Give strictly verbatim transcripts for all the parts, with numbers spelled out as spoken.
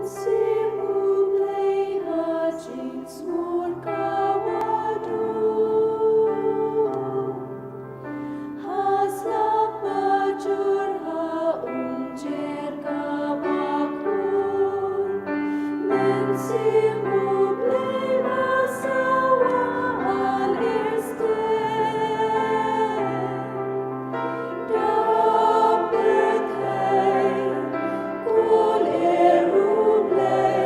Mynsiem U Blei ha jingsmur ka ba duk, ha slap ba jur, ha umjer ka ba khuid. Mynsiem U Blei ba sawa, al er stet, da pyrthei, kol er U Blei.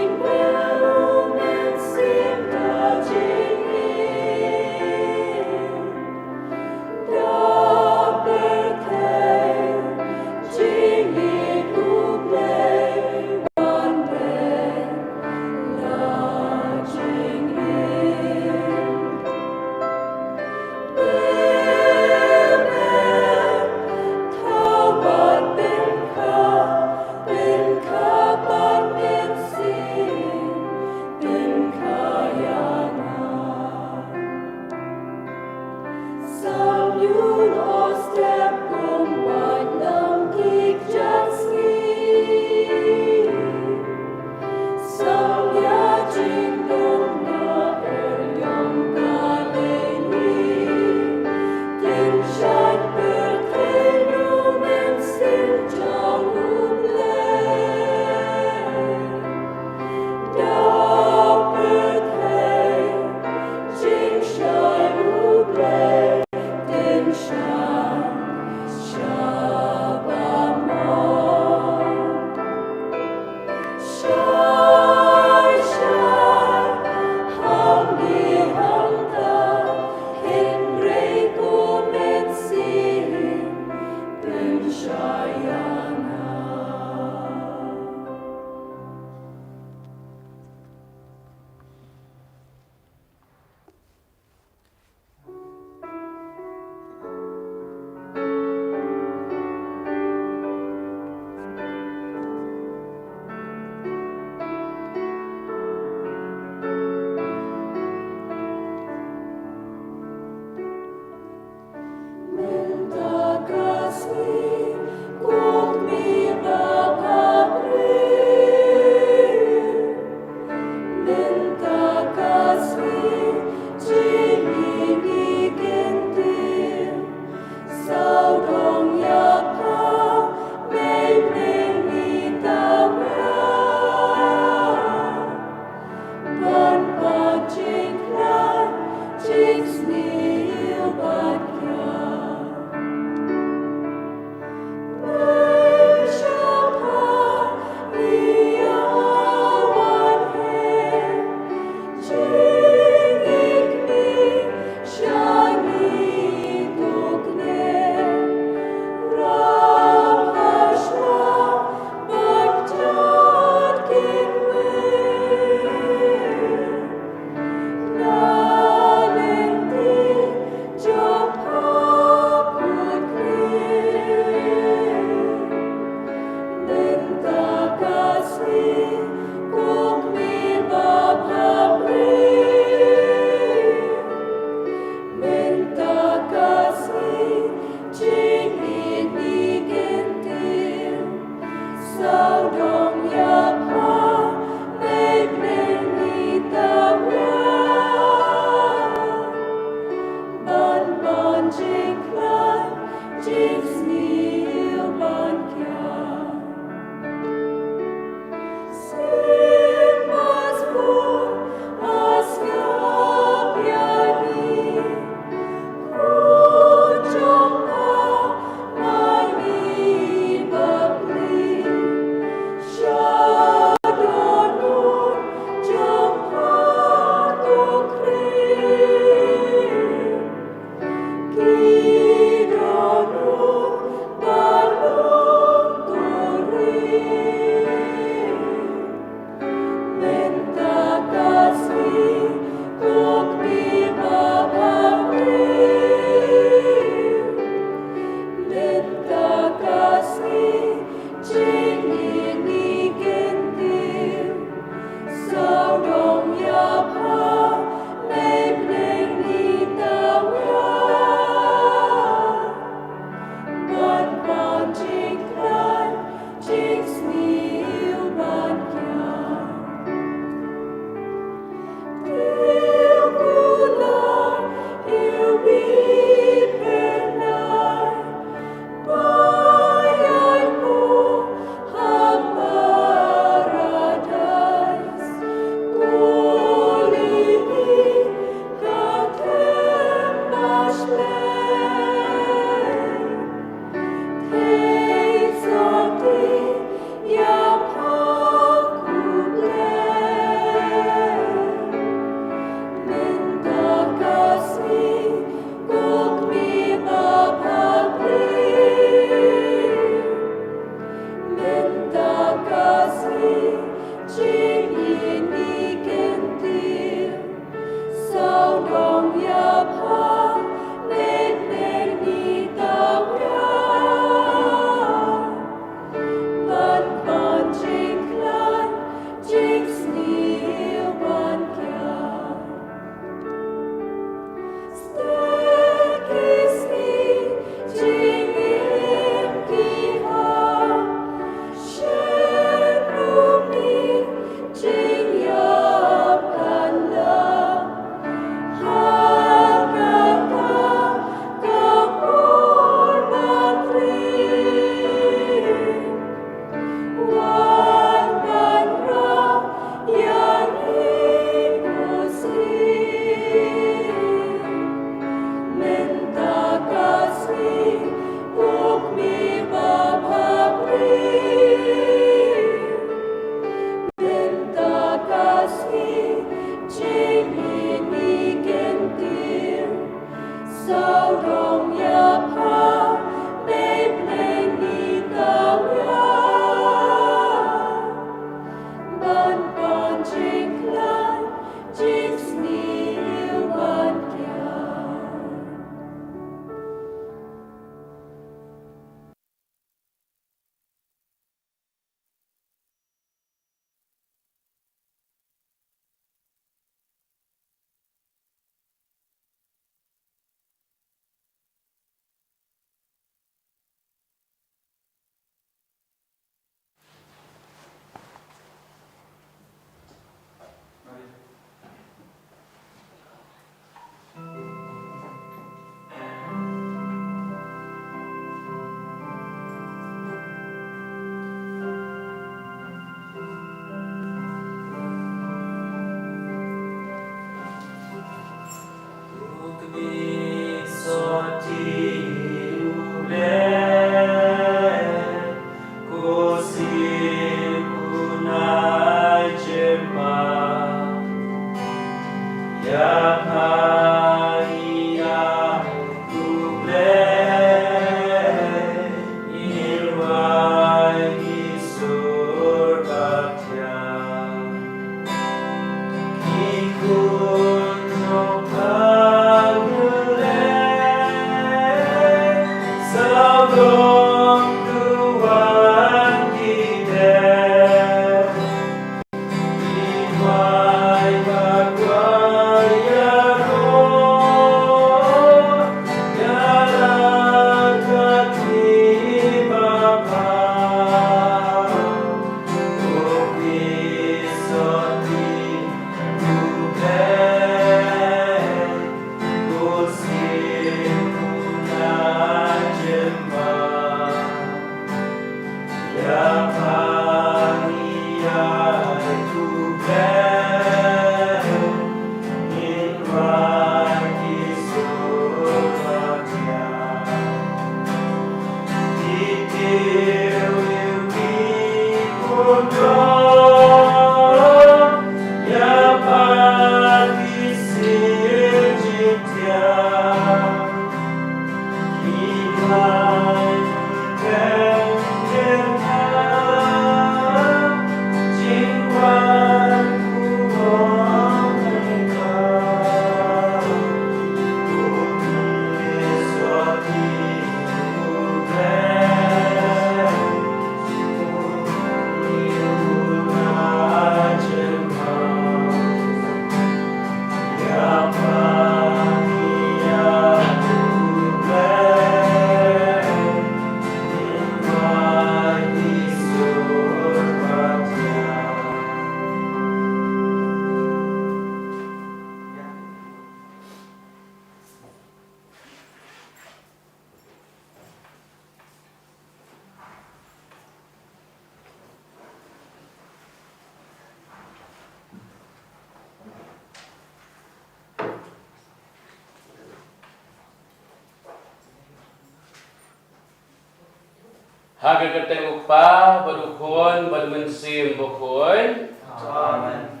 Ha ka kyrteng u Kpa bad u Khun bad u Mynsiem Bakhuid. Amen.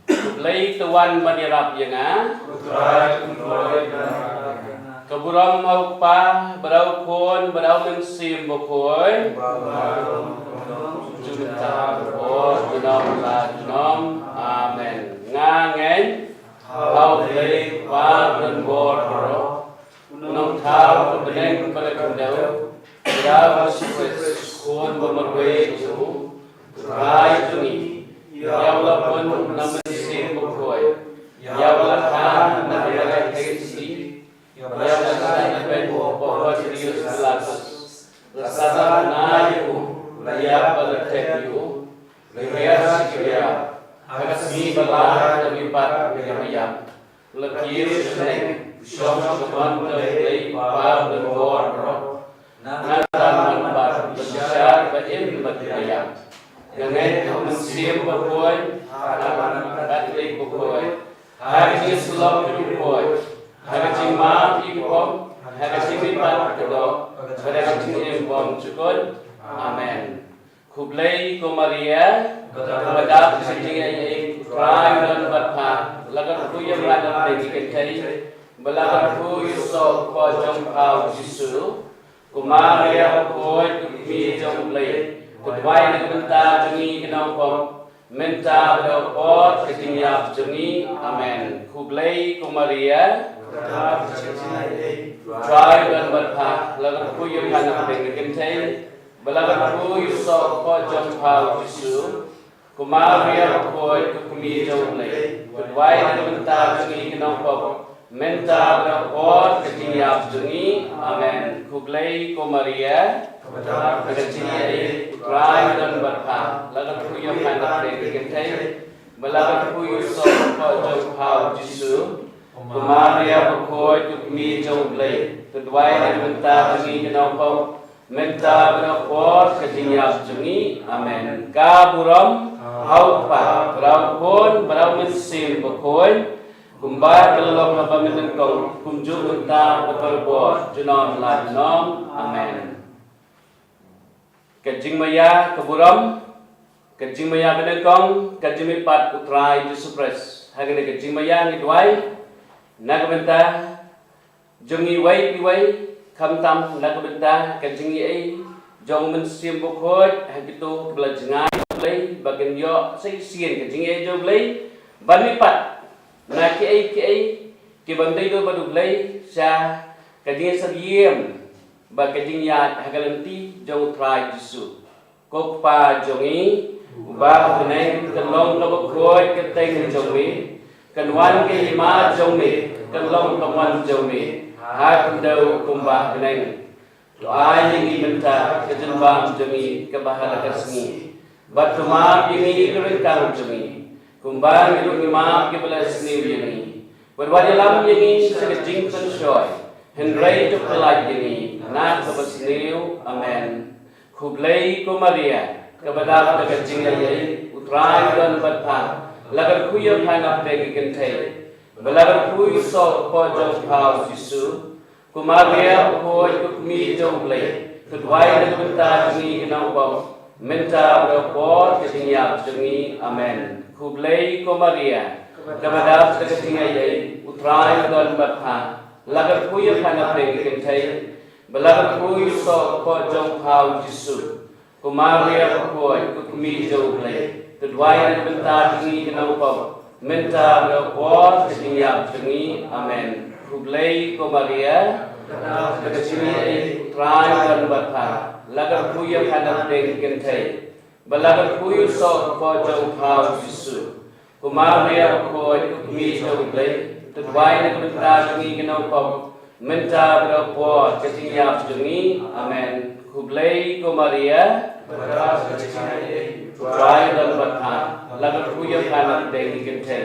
U Blei u wan ban ïarap ïa nga. U Trai un ïarap ïa nga. Ka burom ha u Kpa bad ha u Khun bad ha u Mynsiem Bakhuid. Bad ha u Khun bad ha u Mynsiem Bakhuid. Junom la junom. Amen. Nga ngeit ha u Blei u Kpa u donbor baroh, u nongthaw ka bneng bad ka khyndew, ïa u Jisu Khrist, u Khun ba marwei jong u Trai jong ngi, ïa u la pun na u Mynsiem Bakhuid, ïa u la kha na ka Balang Khyndiat, ïa u la shah na ka bynta u Pontius Pilatus, la sahnarphna ïa u, la ïap bad la tep ïa u, la hiar sha ka jingïap, ha ka sngi ba lai na ka bynta ka jingïap, la kiew sha bneng, shong sha ka mon ka Blei Kpa u donbor baroh. Nangta la wan pat ban bishar ba im bad ba ïap. Nga ngeit ha u Mynsiem Bakhuid, ha ka Katholik bakhuid, ha ka jingïasyllok bakhuid, ha ka jingmap ïa ki pop, ha ka jingmihpat ka doh, bad ha ka jingim bymjukut. Amen. Khublei ko Maria, kaba dap ka jingïaid, u Trai u don bad pha, la kyrkhu ïa pha na pdeng ki kynthei, bad la kyrkhu ïa u soh u kpoh jong pha u Jisu. Ko Maria bakhuid, ko kmie jong u Blei, to duwai na ka bynta jong ngi ki nongpop, mynta bad ha ka por ka jingïap jong ngi. Amen. Khublei ko Maria, kaba dap ka jingïaid, u Trai u don bad pha, la kyrkhu ïa pha na pdeng ki kynthei, bad la kyrkhu ïa u soh u kpoh jong pha u Jisu. Ko Maria bakhuid, ko kmie jong u Blei, to duwai na ka bynta jong ngi ki nongpop, mynta bad ha ka por ka jingïap jong ngi. Amen. Khublei ko Maria, kaba dap ka jingïaid, u Trai u don bad pha, la kyrkhu ïa pha na pdeng ki kynthei, bad la kyrkhu ïa u soh u kpoh jong pha u Jisu. Ko Maria bakhuid, ko kmie jong u Blei, to duwai na ka bynta jong ngi ki nongpop, mynta bad ha ka por ka jingïap jong ngi. Amen. Ka burom ha u Kpa, bad ha u Khun, bad ha u Mynsiem Bakhuid, kumba ka la long ha ba mynnyngkong, kumjuh mynta bad barabor, junom la junom. Amen. Ka jingmaïa ka burom, ka jingmaïa banyngkong, ka jingmihpat u Trai Jisu Khrist. Ha kane ka jingmaïa ngi duwai na ka bynta jong ngi iwei pa iwei, khamtam na ka bynta ka jingïaid jong u Mynsiem Bakhuid ha kito kiba la jngai ïa u Blei ba kin ïoh sa shisien ka jingïaid jong u Blei ban mihpat na kiei kiei kiba ym dei bad u Blei, sha ka jingïasyriem bad ka jingïaid ha ka lynti jong u Trai Jisu. Ko Kpa jong ngi uba ha bneng, kan long kaba khuid ka kyrteng jong me, kan wan ka hima jong me, kan long ka mon jong me ha khyndew kumba ha bneng. To ai ïa ngi mynta ka jingbam jong ngi kaba ha la ka sngi, bad to map ïa ngi ka ryngkang jong ngi, kumba ngi ruh ngi map ïa kiba la sniew ïa ngi. Wat wat ïalam ïa ngi sha ka jingpynshoi, hynrei to pyllait ïa ngi na kaba sniew. Amen. Khublei ko Maria, kaba dap da ka jingïaid, u Trai u don bad pha, la kyrkhu ïa pha na pdeng ki kynthei, bad la kyrkhu ïa u soh u kpoh jong pha u Jisu. Ko Maria bakhuid, ko kmie jong u Blei, to duwai na ka bynta jong ngi ki nongpop, mynta bad ha ka por ka jingïap jong ngi. Amen. Khublei ko Maria, kaba dap da ka jingïaid, u Trai u don bad pha, la kyrkhu ïa pha na pdeng ki kynthei, bad la kyrkhu ïa u soh u kpoh jong pha u Jisu. Ko Maria bakhuid, ko kmie jong u Blei, to duwai na ka bynta jong ngi ki nongpop, mynta bad ha ka por ka jingïap jong ngi. Amen. Khublei ko Maria, kaba dap da ka jingïaid, u Trai u don bad pha, la kyrkhu ïa pha na pdeng ki kynthei, bad la kyrkhu ïa u soh u kpoh jong pha u Jisu. Ko Maria bakhuid, ko kmie jong u Blei, to duwai na ka bynta jong ngi ki nongpop, mynta bad ha ka por ka jingïap jong ngi. Amen. Khublei ko Maria, kaba dap da ka jingïaid, u Trai u don bad pha, la kyrkhu ïa pha na pdeng ki kynthei,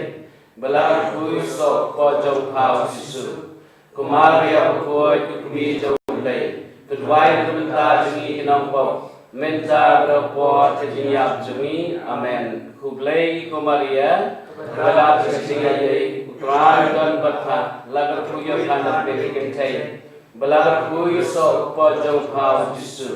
bad la kyrkhu ïa u soh u kpoh jong pha u Jisu. Ko Maria bakhuid, ko kmie jong u Blei, to duwai na ka bynta jong ngi ki nongpop, mynta bad ha ka por ka jingïap jong ngi. Amen. Khublei ko Maria, kaba dap da ka jingïaid, u Trai u don bad pha, la kyrkhu ïa pha na pdeng ki kynthei, bad la kyrkhu ïa u soh u kpoh jong pha u Jisu.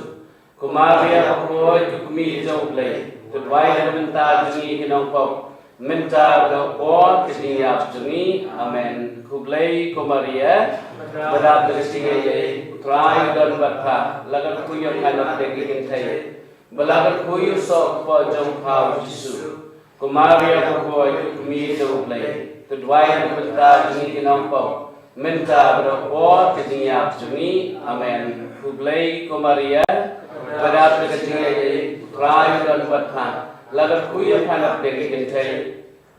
Ko Maria bakhuid, ko kmie jong U Blei, to duwai na ka bynta jong ngi ki nongpop, mynta bad ha ka por ka jingïap jong ngi. Amen. Khublei ko Maria, ba dap da ka jingaiei, U Trai u don bad pha, la ka kyrkhu ïa pha na pdeng ki kynthei, ba la ka kyrkhu ïa u soh kpoh jong pha u Jisu. Ko Maria bakhuid, ko kmie jong U Blei, to duwai na ka bynta jong ngi ki nongpop, mynta bad ha ka por ka jingïap jong ngi. Amen. Khublei ko Maria, ba dap da ka jingaiei, U Trai u don bad pha, la ka kyrkhu ïa pha na pdeng ki kynthei,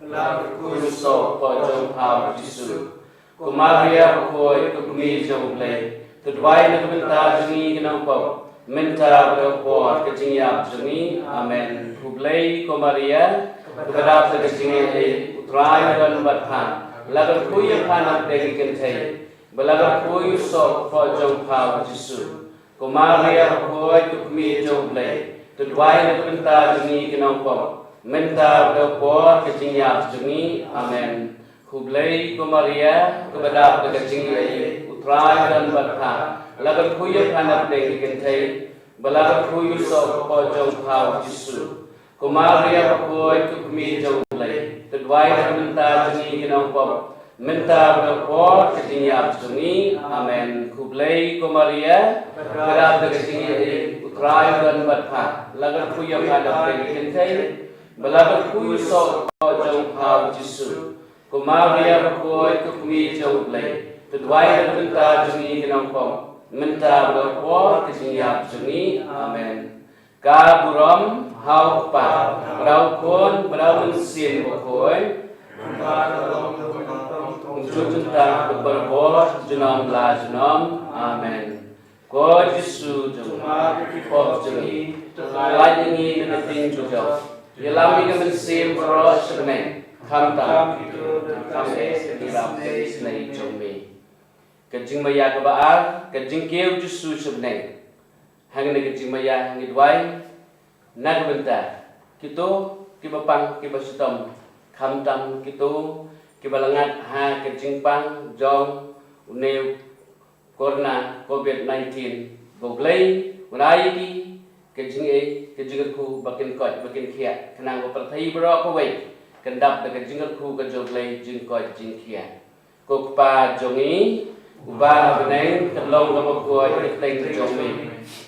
la ka kyrkhu ïa u soh kpoh jong pha u Jisu. Ko Maria bakhuid, ko kmie jong U Blei, to duwai na ka bynta jong ngi ki nongpop, mynta bad ha ka por ka jingïap jong ngi. Amen. Khublei ko Maria, kaba dap da ka jingaiei, U Trai u don bad pha, la ka kyrkhu ïa pha na pdeng ki kynthei, ba la ka kyrkhu ïa u soh kpoh jong pha u Jisu. Ko Maria bakhuid, ko kmie jong U Blei, to duwai na ka bynta jong ngi ki nongpop, mynta bad ha ka por ka jingïap jong ngi. Amen. Khublei ko Maria, kaba dap da ka jingaiei, U Trai u don bad pha, la ka kyrkhu ïa pha na pdeng ki kynthei, ba la ka kyrkhu ïa u soh kpoh jong pha u Jisu. Ko Maria bakhuid, ko kmie jong U Blei, to duwai na ka bynta jong ngi ki nongpop, mynta bad ha ka por ka jingïap jong ngi. Amen. Khublei ko Maria, kaba dap da ka jingaiei, U Trai u don bad pha, la ka kyrkhu ïa pha na pdeng ki kynthei, ba la ka kyrkhu ïa u soh kpoh jong pha u Jisu. Ko Maria bakhuid, ko kmie jong U Blei, to duwai na ka bynta jong ngi ki nongpop, mynta bad ha ka por ka jingïap jong ngi. Amen. Ka burom ha u Kpa, bad ha u Khun, bad ha u Mynsiem Bakhuid, kumjuh mynta bad barabor, junom la junom. Amen. Ko Jisu jong nga, ki pop jong ngi, to lait ïa ngi na ka diengduh. Ïalam ïa ka mynsiem baroh sha bneng, khamtam kito kiba ïarap ïa ka isynei jong me. Ka jingmaïa kaba ar, ka jingkiew Jisu sha bneng. Hangne ka jingmaïa ngi duwai na ka bynta kito kiba pang kiba shitom, khamtam kito kiba la ngat ha ka jingpang jong une u corona covid nineteen. Ba U Blei un ai ïa ki ka jingaiei, ka jingkyrkhu ba kin koit ba kin khiah, khnang ba pyrthei baroh kawei kan dap da ka jingkyrkhu ka jong U Blei jingkoit jingkhiah. Ko Kpa jong ngi uba ha bneng, kan long kaba khuid ka kyrteng jong me,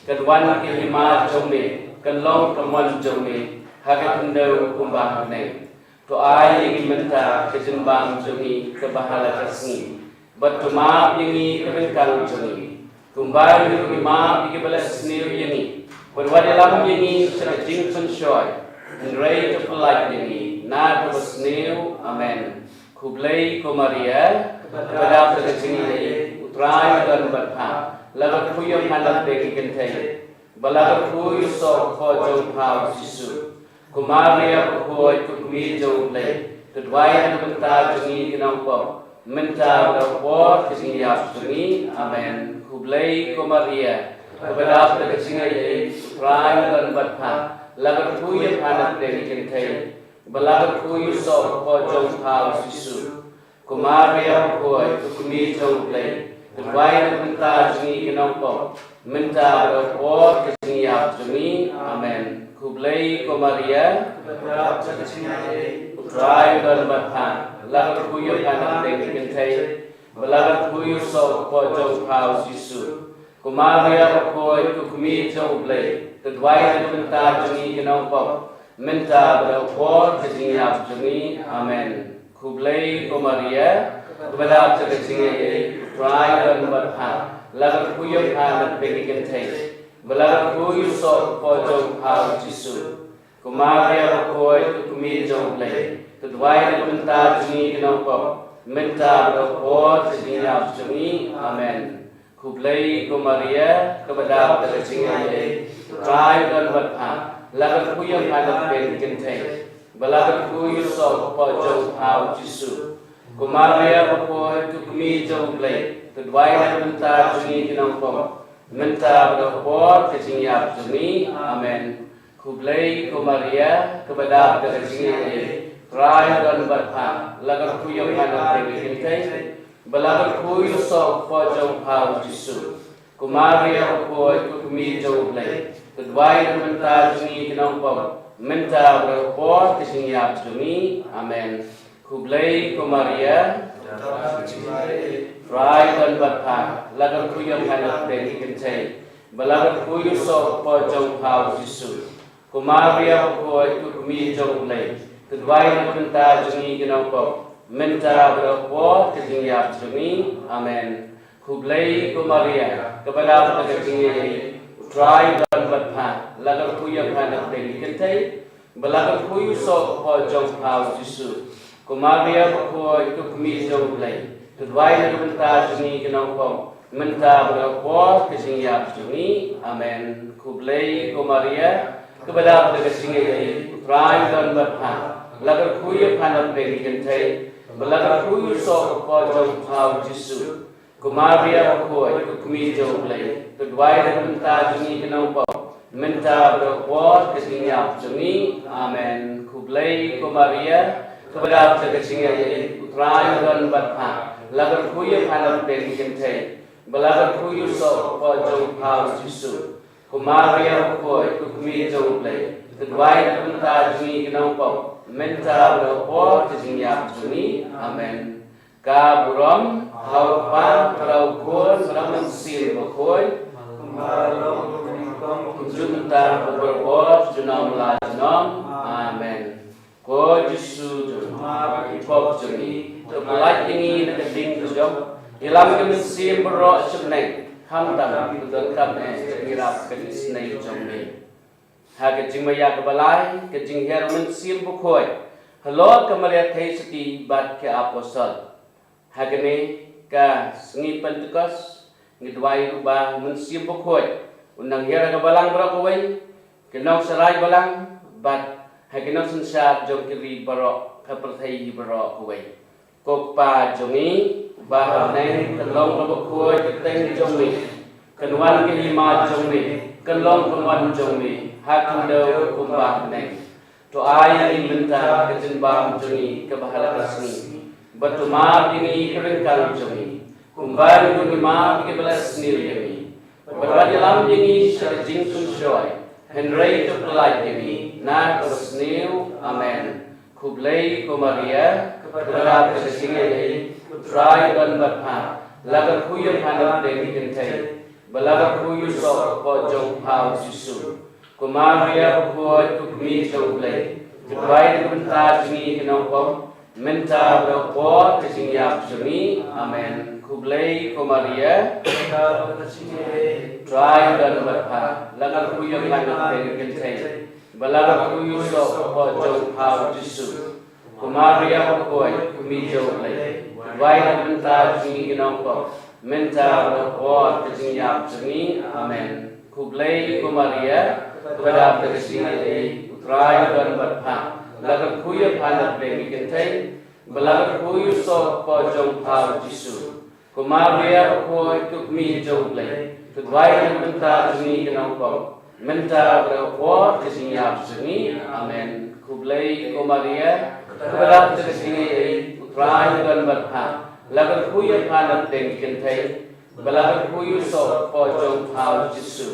kan wan ka hima jong me, kan long ka mon jong me ha ka khyndew kumba ha bneng. To ai ïa ngi mynta ka jingbam jong ngi kaba ha la ka sngi, bad to map ïa ngi ka ryngkang jong ngi, kumba ngi ruh ngi map ïa kiba la sniew ïa ngi, bad wat ïalam ïa ngi sha ka jingpynshoi, hynrei to pyllait ïa ngi na kaba sniew. Amen. Khublei ko Maria, kaba dap da ka jingaiei, U Trai u don bad pha, la ka kyrkhu ïa pha na pdeng ki kynthei, ba la ka kyrkhu ïa u soh kpoh jong pha u Jisu. Ko Maria bakhuid, ko kmie jong U Blei, to duwai na ka bynta jong ngi ki nongpop, mynta bad ha ka por ka jingïap jong ngi. Amen. Khublei ko Maria, kaba dap da ka jingaiei, U Trai u don bad pha, la ka kyrkhu ïa pha na pdeng ki kynthei, ba la ka kyrkhu ïa u soh kpoh jong pha u Jisu. Ko Maria bakhuid, ko kmie jong U Blei, to duwai na ka bynta jong ngi ki nongpop, mynta bad ha ka por ka jingïap jong ngi. Amen. Khublei ko Maria, kaba dap da ka jingaiei, U Trai u don bad pha, la ka kyrkhu ïa pha na pdeng ki kynthei, ba la ka kyrkhu ïa u soh kpoh jong pha u Jisu. Ko Maria bakhuid, ko kmie jong U Blei, to duwai na ka bynta jong ngi ki nongpop, mynta bad ha ka por ka jingïap jong ngi. Amen. Khublei ko Maria, kaba dap da ka jingaiei, U Trai u don bad pha, la ka kyrkhu ïa pha na pdeng ki kynthei, ba la ka kyrkhu ïa u soh kpoh jong pha u Jisu. Ko Maria bakhuid, ko kmie jong U Blei, to duwai na ka bynta jong ngi ki nongpop, mynta bad ha ka por ka jingïap jong ngi. Amen. Khublei ko Maria, kaba dap da ka jingaiei, U Trai u don bad pha, la ka kyrkhu ïa pha na pdeng ki kynthei, ba la ka kyrkhu ïa u soh kpoh jong pha u Jisu. Ko Maria bakhuid, ko kmie jong U Blei, to duwai na ka bynta jong ngi ki nongpop, mynta bad ha ka por ka jingïap jong ngi. Amen. Khublei ko Maria, kaba dap da ka jingaiei, U Trai u don bad pha, la ka kyrkhu ïa pha na pdeng ki kynthei, ba la ka kyrkhu ïa u soh kpoh jong pha u Jisu. Ko Maria bakhuid, ko kmie jong U Blei, To duwai na ka bynta jong ngi ki nongpop, mynta bad ha ka por ka jingïap jong ngi. Amen. Khublei ko Maria. Trai don bad pha, la kyrkhu ïa pha na pdeng ki kynthei, bad la kyrkhu ïa u soh ka por jong pha u Jisu. Ko Maria bakhuid, ko kmie jong U Blei, to duwai na ka bynta jong ngi ki nongpop, mynta bad ha ka por ka jingïap jong ngi. Amen. Khublei ko Maria, kaba dap da ka jingïeit, U Trai u don bad pha, la kyrkhu ïa pha na pdeng ki kynthei, bad la kyrkhu ïa u soh ka por jong pha u Jisu. Ko Maria bakhuid, ko kmie jong U Blei, to duwai na ka bynta jong ngi ki nongpop, mynta bad ha ka por ka jingïap jong ngi. Amen. Khublei ko Maria, kaba dap da ka jingïeit, U Trai u don bad pha, la kyrkhu ïa pha na pdeng ki kynthei, bad la kyrkhu ïa u soh ka por jong pha u Jisu. Ko Maria bakhuid, ko kmie jong U Blei, to duwai na ka bynta jong ngi ki nongpop, mynta bad ha ka por ka jingïap jong ngi. Amen. Khublei ko Maria, kaba dap da ka jingïeit, U Trai u don bad pha, la kyrkhu ïa pha na pdeng ki kynthei, bad la kyrkhu ïa u soh ka por jong pha u Jisu. Ko Maria bakhuid, ko kmie jong U Blei, to duwai na ka bynta jong ngi ki nongpop, mynta bad ha ka por ka jingïap jong ngi. Amen. Ka burom ha U Kpa, bad ha U Khun, bad ha U Mynsiem Bakhuid. Kumjuh mynta, bad barabor, junom la junom. Amen. Ko Jisu, to map ïa ki pop jong ngi, to pyllait ïa ngi na ka ding ka jong, ïalam ïa ka mynsiem baroh sha bneng, khamtam ïa ka donkam eh jong ngi, rap ka isynei jong me. Ha ka jingmaïa kaba lai, ka jinghiar U Mynsiem Bakhuid halor ka Maria Theisotti bad ki apostol. Ha kane ka sngi Pentekost, ngi duwai ruh ba U Mynsiem Bakhuid un nang hiar ha ka balang baroh kawei, ki nongsynshar balang, bad ha ki nongsynshar jong ki ri baroh, ka pyrthei hi baroh kawei. Ko Kpa jong ngi uba ha bneng, kan long kaba khuid ka kyrteng jong me, kan wan ka hima jong me, kan long ka mon jong me ha khyndew kumba ha bneng. To ai ïa ngi mynta ka jingbam jong ngi kaba ha la ka sngi, bad to map ïa ngi ka ryngkang jong ngi, kumba ngi ruh ngi map ïa kiba la sniew ïa ngi, bad wat ïalam ïa ngi sha ka jingpynshoi, hynrei to pyllait ïa ngi na kaba sniew. Amen. Khublei ko Maria, kaba dap da ka jingïeit, U Trai u don bad pha, la kyrkhu ïa pha na pdeng ki kynthei, bad la kyrkhu ïa u soh ka por jong pha u Jisu. Ko Maria bakhuid, ko kmie jong U Blei, to duwai na ka bynta jong ngi ki nongpop, mynta bad ha ka por ka jingïap jong ngi. Amen. Khublei ko Maria, kaba dap da ka jingïeit, U Trai u don bad pha, la kyrkhu ïa pha na pdeng ki kynthei, bad la kyrkhu ïa u soh ka por jong pha u Jisu. Ko Maria bakhuid, ko kmie jong U Blei, to duwai na ka bynta jong ngi ki nongpop, mynta bad ha ka por ka jingïap jong ngi. Amen. Khublei ko Maria, kaba dap da ka jingïeit, U Trai u don bad pha, la kyrkhu ïa pha na pdeng ki kynthei, bad la kyrkhu ïa u soh ka por jong pha u Jisu. Ko Maria bakhuid, ko kmie jong U Blei, to duwai na ka bynta jong ngi ki nongpop, mynta bad ha ka por ka jingïap jong ngi. Amen. Khublei ko Maria, kaba dap da ka jingïeit, U Trai u don bad pha, la kyrkhu ïa pha na pdeng ki kynthei, bad la kyrkhu ïa u soh ka por jong pha u Jisu.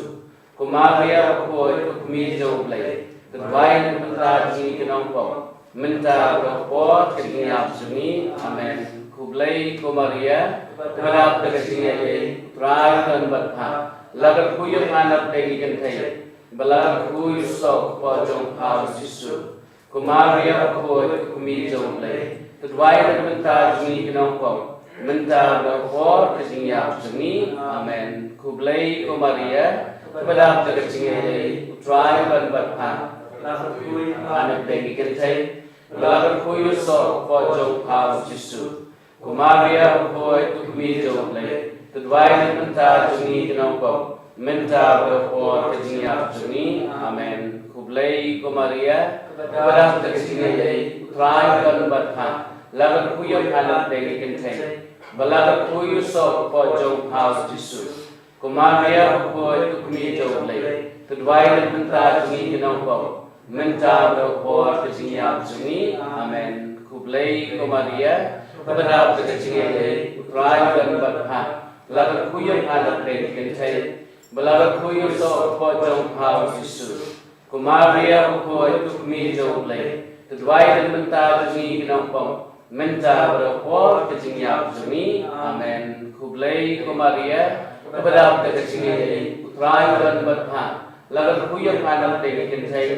Ko Maria bakhuid, ko kmie jong U Blei, to duwai na ka bynta jong ngi ki nongpop, mynta bad ha ka por ka jingïap jong ngi. Amen. Khublei ko Maria, kaba dap da ka jingïeit, U Trai u don bad pha, la kyrkhu ïa pha na pdeng ki kynthei, bad la kyrkhu ïa u soh ka por jong pha u Jisu. Ko Maria bakhuid, ko kmie jong U Blei, to duwai na ka bynta jong ngi ki nongpop, mynta bad ha ka por ka jingïap jong ngi. Amen. Khublei ko Maria, kaba dap da ka jingïeit, U Trai u don bad pha, la kyrkhu ïa pha na pdeng ki kynthei, bad la kyrkhu ïa u soh ka por jong pha u Jisu. Ko Maria bakhuid, ko kmie jong U Blei, to duwai na ka bynta jong ngi ki nongpop, mynta bad ha ka por ka jingïap jong ngi. Amen. Khublei ko Maria, kaba dap da ka jingïeit, U Trai u don bad pha, la kyrkhu ïa pha na pdeng ki kynthei, bad la kyrkhu ïa u soh ka por jong pha u Jisu. Ko Maria bakhuid, ko kmie jong U Blei, to duwai na ka bynta jong ngi ki nongpop, mynta bad ha ka por ka jingïap jong ngi. Amen. Khublei ko Maria, kaba dap da ka jingïeit, U Trai u don bad pha, la kyrkhu ïa pha na pdeng ki kynthei, Ba la kyrkhu ïa u soh kpoh jong u Jisu. Ko Maria bakhuid, ko kmie jong u Blei, to duwai na ka bynta jong ngi ki nongpop, mynta bad ha ka por ka jingïap jong ngi. Amen. Khublei ko Maria, kaba dap da ka jingaiei, u Trai u don bad pha. La kyrkhu ïa pha na pdeng ki kynthei,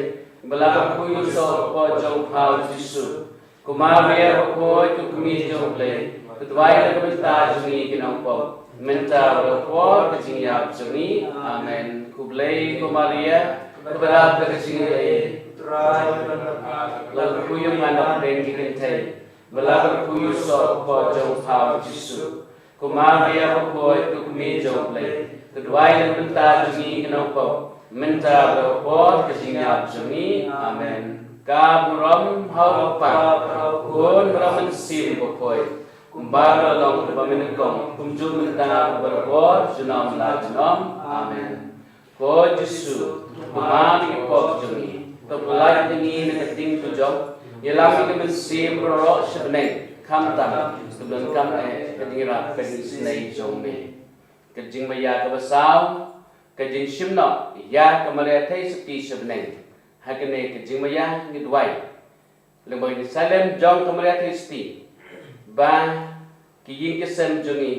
ba la kyrkhu ïa u soh kpoh jong u Jisu. Ko Maria bakhuid, ko kmie jong u Blei, to duwai na ka bynta jong ngi ki nongpop, mynta bad ha ka por ka jingïap jong ngi. Amen. Khublei ko Maria, kaba dap da ka jingaiei, u Trai u don bad pha. La kyrkhu ïa pha na pdeng ki kynthei, ba la kyrkhu ïa u soh kpoh jong u Jisu. Ko Maria bakhuid, ko kmie jong u Blei, to duwai na ka bynta jong ngi ki nongpop, mynta bad ha ka por ka jingïap jong ngi. Amen. Ka burom ha u Kpa, ha u Khun bad ha u Mynsiem Bakhuid, kumba ka la long ha kaba nyngkong, kumjuh mynta bad barabor, junom la junom. Amen. Ko Jisu, to map ïa ki pop jong ngi, to pyllait ïa ngi na ka ktien ka jong, ïalam ïa ka mynsiem baroh sha bneng, khamtam ka donkam eh ka jingïarap ka jingisynei jong me. Ka jingmaïa kaba saw, ka jingshim noh ïa ka Maria Theisotti sha bneng ha kane ka jingmaïa. Ngi duwai lyngba ka jingsahlem jong ka Maria Theisotti, ba ki ïing ki sem jong ngi,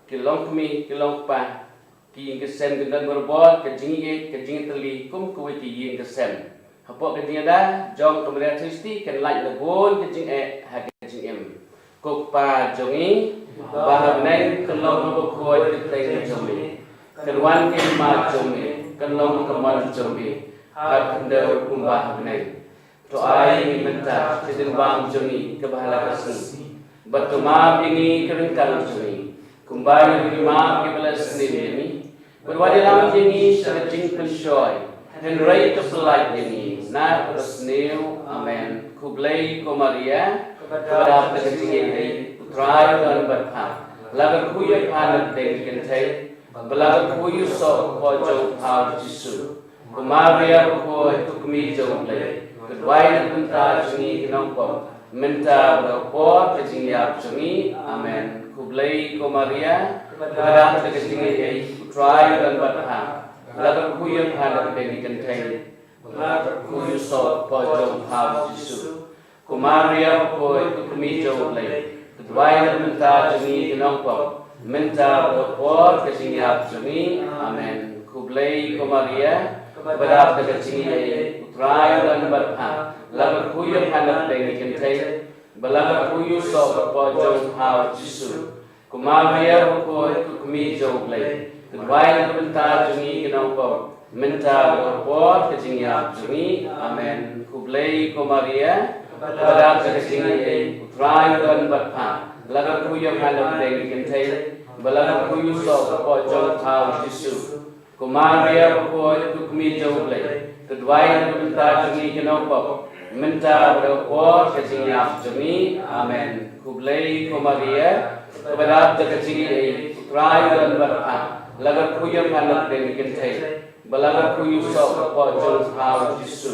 ki longkmie ki longkpa, ki ïing ki sem kin don barabor ka jingïeit ka jingïatylli kum kawei ki ïing ki sem. Hapoh ka jingïada jong ka Maria Theisotti kan lait la bun ka jingeh ha ka jingim. Ko Kpa jong ngi ba ha bneng, kan long ha bakhuid ka kyrteng jong me, kan wan ka hima jong me, kan long ka mon jong me ha khyndew kumba ha bneng. To ai ïa ngi mynta ka jingbam jong ngi kaba ha la ka sngi, bad to map ïa ngi ka ryngkang jong ngi, kumba ngi ruh ngi map ïa kiba la sniew ïa ngi. Bad wat ïalam ïa ngi sha ka jingpynshoi, hynrei to pyllait ïa ngi na kaba sniew. Amen. Khublei ko Maria, kaba dap da ka jingaiei, u Trai u don bad pha. La kyrkhu ïa pha na pdeng ki kynthei, ba la kyrkhu ïa u soh kpoh jong u Jisu. Ko Maria bakhuid, ko kmie jong u Blei, to duwai na ka bynta jong ngi ki nongpop, mynta bad ha ka por ka jingïap jong ngi. Amen. Khublei ko Maria, kaba dap da ka jingaiei, u Trai u don bad pha. La kyrkhu ïa pha na pdeng ki kynthei, ba la kyrkhu ïa u soh kpoh jong u Jisu. Ko Maria bakhuid, ko kmie jong u Blei, to duwai na ka bynta jong ngi ki nongpop, mynta bad ha ka por ka jingïap jong ngi. Amen. Khublei ko Maria, kaba dap da ka jingaiei, u Trai u don bad pha. La kyrkhu ïa pha na pdeng ki kynthei, ba la kyrkhu ïa u soh kpoh jong u Jisu. Ko Maria bakhuid, ko kmie jong u Blei, to duwai na ka bynta jong ngi ki nongpop, mynta bad ha ka por ka jingïap jong ngi. Amen. Khublei ko Maria, kaba dap da ka jingaiei, u Trai u don bad pha. La kyrkhu ïa pha na pdeng ki kynthei, ba la kyrkhu ïa u soh kpoh jong u Jisu. Ko Maria bakhuid, ko kmie jong u Blei, to duwai na ka bynta jong ngi ki nongpop, mynta bad ha ka por ka jingïap jong ngi. Amen. Khublei ko Maria, kaba dap da ka jingaiei, u Trai u don bad pha. La kyrkhu ïa pha na pdeng ki kynthei, ba la kyrkhu ïa u soh kpoh jong u Jisu.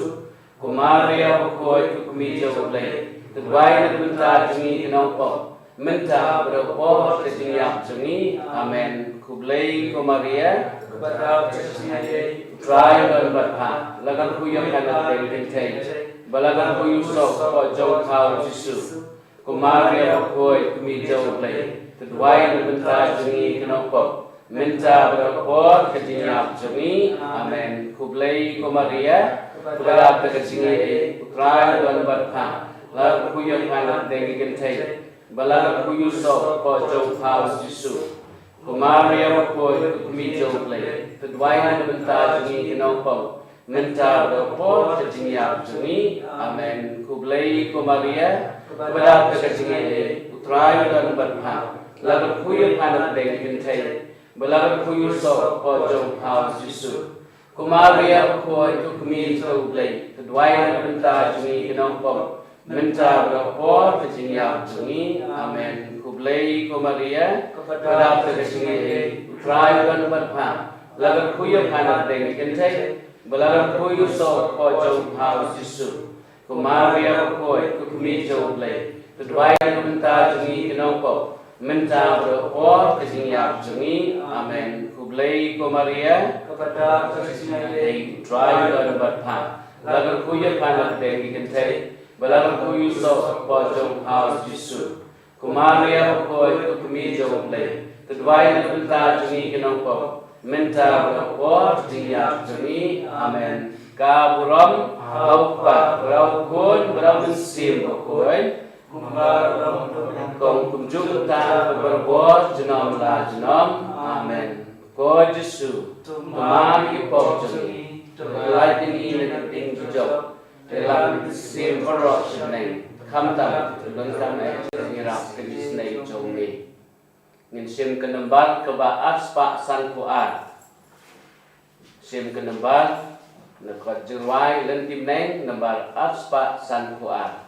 Ko Maria bakhuid, ko kmie jong u Blei, to duwai na ka bynta jong ngi ki nongpop, mynta bad ha ka por ka jingïap jong ngi. Amen. Khublei ko Maria, kaba dap da ka jingaiei, u Trai u don bad pha. La kyrkhu ïa pha na pdeng ki kynthei, ba la kyrkhu ïa u soh kpoh jong u Jisu. Ko Maria bakhuid, ko kmie jong u Blei, to duwai na ka bynta jong ngi ki nongpop, mynta bad ha ka por ka jingïap jong ngi. Amen. Khublei ko Maria, kaba dap da ka jingaiei, u Trai u don bad pha. La kyrkhu ïa pha na pdeng ki kynthei, ba la kyrkhu ïa u soh kpoh jong u Jisu. Ko Maria bakhuid, ko kmie jong u Blei, to duwai na ka bynta jong ngi ki nongpop, mynta bad ha ka por ka jingïap jong ngi. Amen. Khublei ko Maria, kaba dap da ka jingaiei, u Trai u don bad pha. La kyrkhu ïa pha na pdeng ki kynthei, ba la kyrkhu ïa u soh kpoh jong u Jisu. Ko Maria bakhuid, ko kmie jong u Blei, to duwai na ka bynta jong ngi ki nongpop, mynta bad ha ka por ka jingïap jong ngi. Amen. Khublei ko Maria, kaba dap da ka jingaiei, u Trai u don bad pha. La kyrkhu ïa pha na pdeng ki kynthei, ba la kyrkhu ïa u soh kpoh jong u Jisu. Ko Maria bakhuid, ko kmie jong u Blei, to duwai na ka bynta jong ngi ki nongpop, mynta bad ha ka por ka jingïap jong ngi. Amen. Blei ko Maria, kaba da ka jingïadei, U Trai u don bad pha. La kyrkhu ïa pha na pdeng ki kynthei, bad la kyrkhu ïa u soh u kpoh jong pha u Jisu. Ko Maria bakhuid, ko kmie jong U Blei, to duwai na ka bynta jong ngi ki nongpop, mynta bad ha ka por jingïap jong ngi. Amen. Ka burom ha U Kpa, bad ha U Khun, bad ha U Mynsiem Bakhuid. Kumba ka long, kumjuh mynta, bad barabor, junom la junom. Amen. Ko Jisu, to map ïa ki pop jong ngi, to pyllait ïa ngi na ka ding jong ki jop, te lang ïa ki syiem baroh sha bneng, khamtam ïa ki donkam eh jong ngi, ïarap ïa ka jingisynei jong me. Ngin shim ka nambar kaba arspah sanphew ar. Shim ka nambar na kot jingrwai lynti bneng, nambar arspah sanphew ar.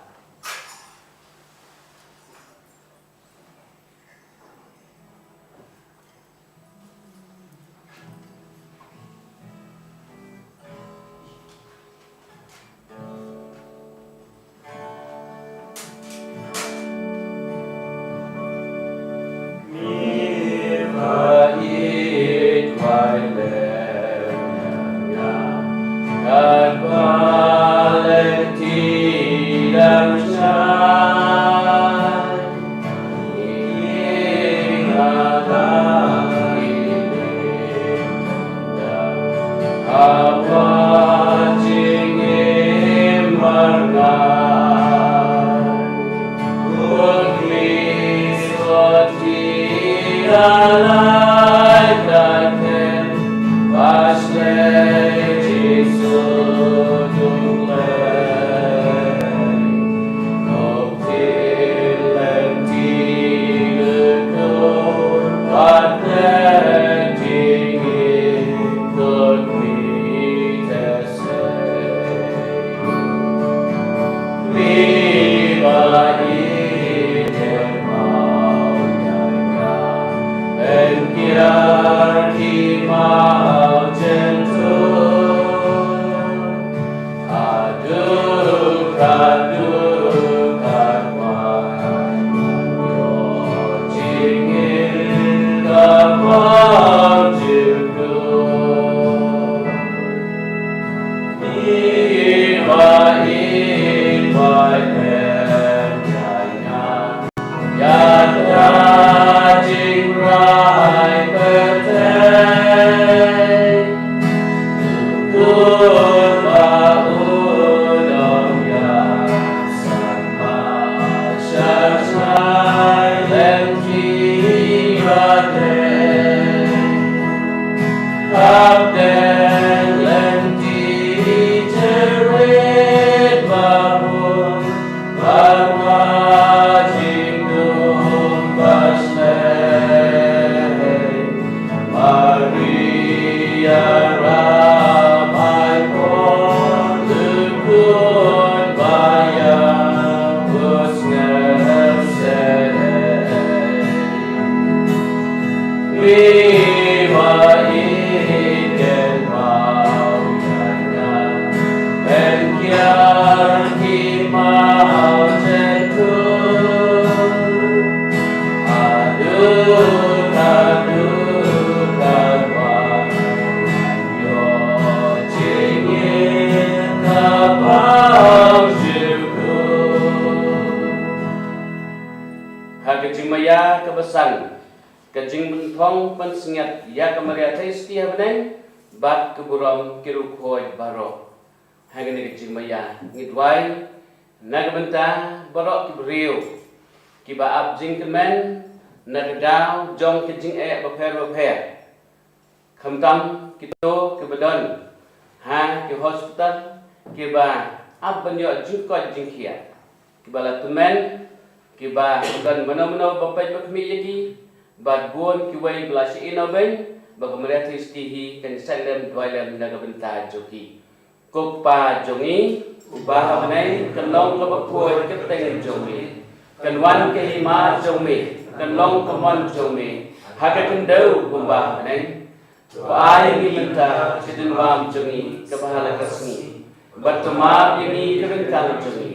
Ha ka jingmaïa kaba san, ka jingpynthong pynsngiat ïa ka Maria Theisotti ha bneng, bad ka burom ki riewkhuid baroh. Ha kane ka jingmaïa ngi duwai na ka bynta baroh ki briew kiba ap jingkyrmen na ka daw jong ka jingeh bapher bapher. Khamtam kito kiba don ha ki hospital, kiba ap ban ïoh jingkoit jingkhiah, kiba la tymmen, kiba don mano mano ba peit ba khmih ïa ki, bad bun kiwei ba la shu ïehnoh beiñ, ba ka Maria Theisotti hi kan sait lem duwai lem na ka bynta jong ki. Ko Kpa jong ngi uba ha bneng, kan long kaba khuid ka kyrteng jong me, kan wan ka hima jong me, kan long ka mon jong me ha ka khyndew kumba ha bneng. To ai ngi mynta ka jingbam jong ngi kaba ha la ka sngi, bad to map ïa ngi ki ryngkang jong ngi,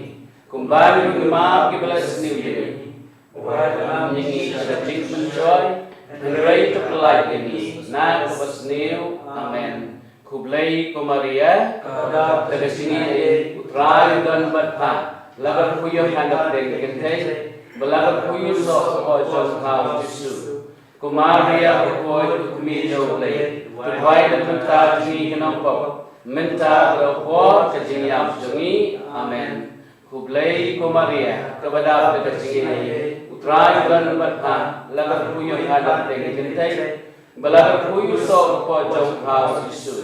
kumba ngi ruh ngi map ïa kiba la sniew ïa ngi. Wat lam ïa ngi sha ka jingpynjoi, hynrei to pyllait ïa ngi na kaba sniew. Amen. Khublei ko Maria, ka dap da ka jingïeit, U Trai u don bad pha, la ka kyrkhu ïa pha na pdeng ki kynthei, bad la ka kyrkhu ïa u soh ka kpoh jong pha u Jisu. Ko Maria bakhuid, ko kmie jong U Blei, to duwai na ka bynta jong ngi ki nongpop, mynta bad ha ka por ka jingïap jong ngi. Amen. Khublei ko Maria, kaba dap da ka jingïeit, U Trai u don bad pha, la ka kyrkhu ïa pha na pdeng ki kynthei, bad la ka kyrkhu ïa u soh ka kpoh jong pha u Jisu.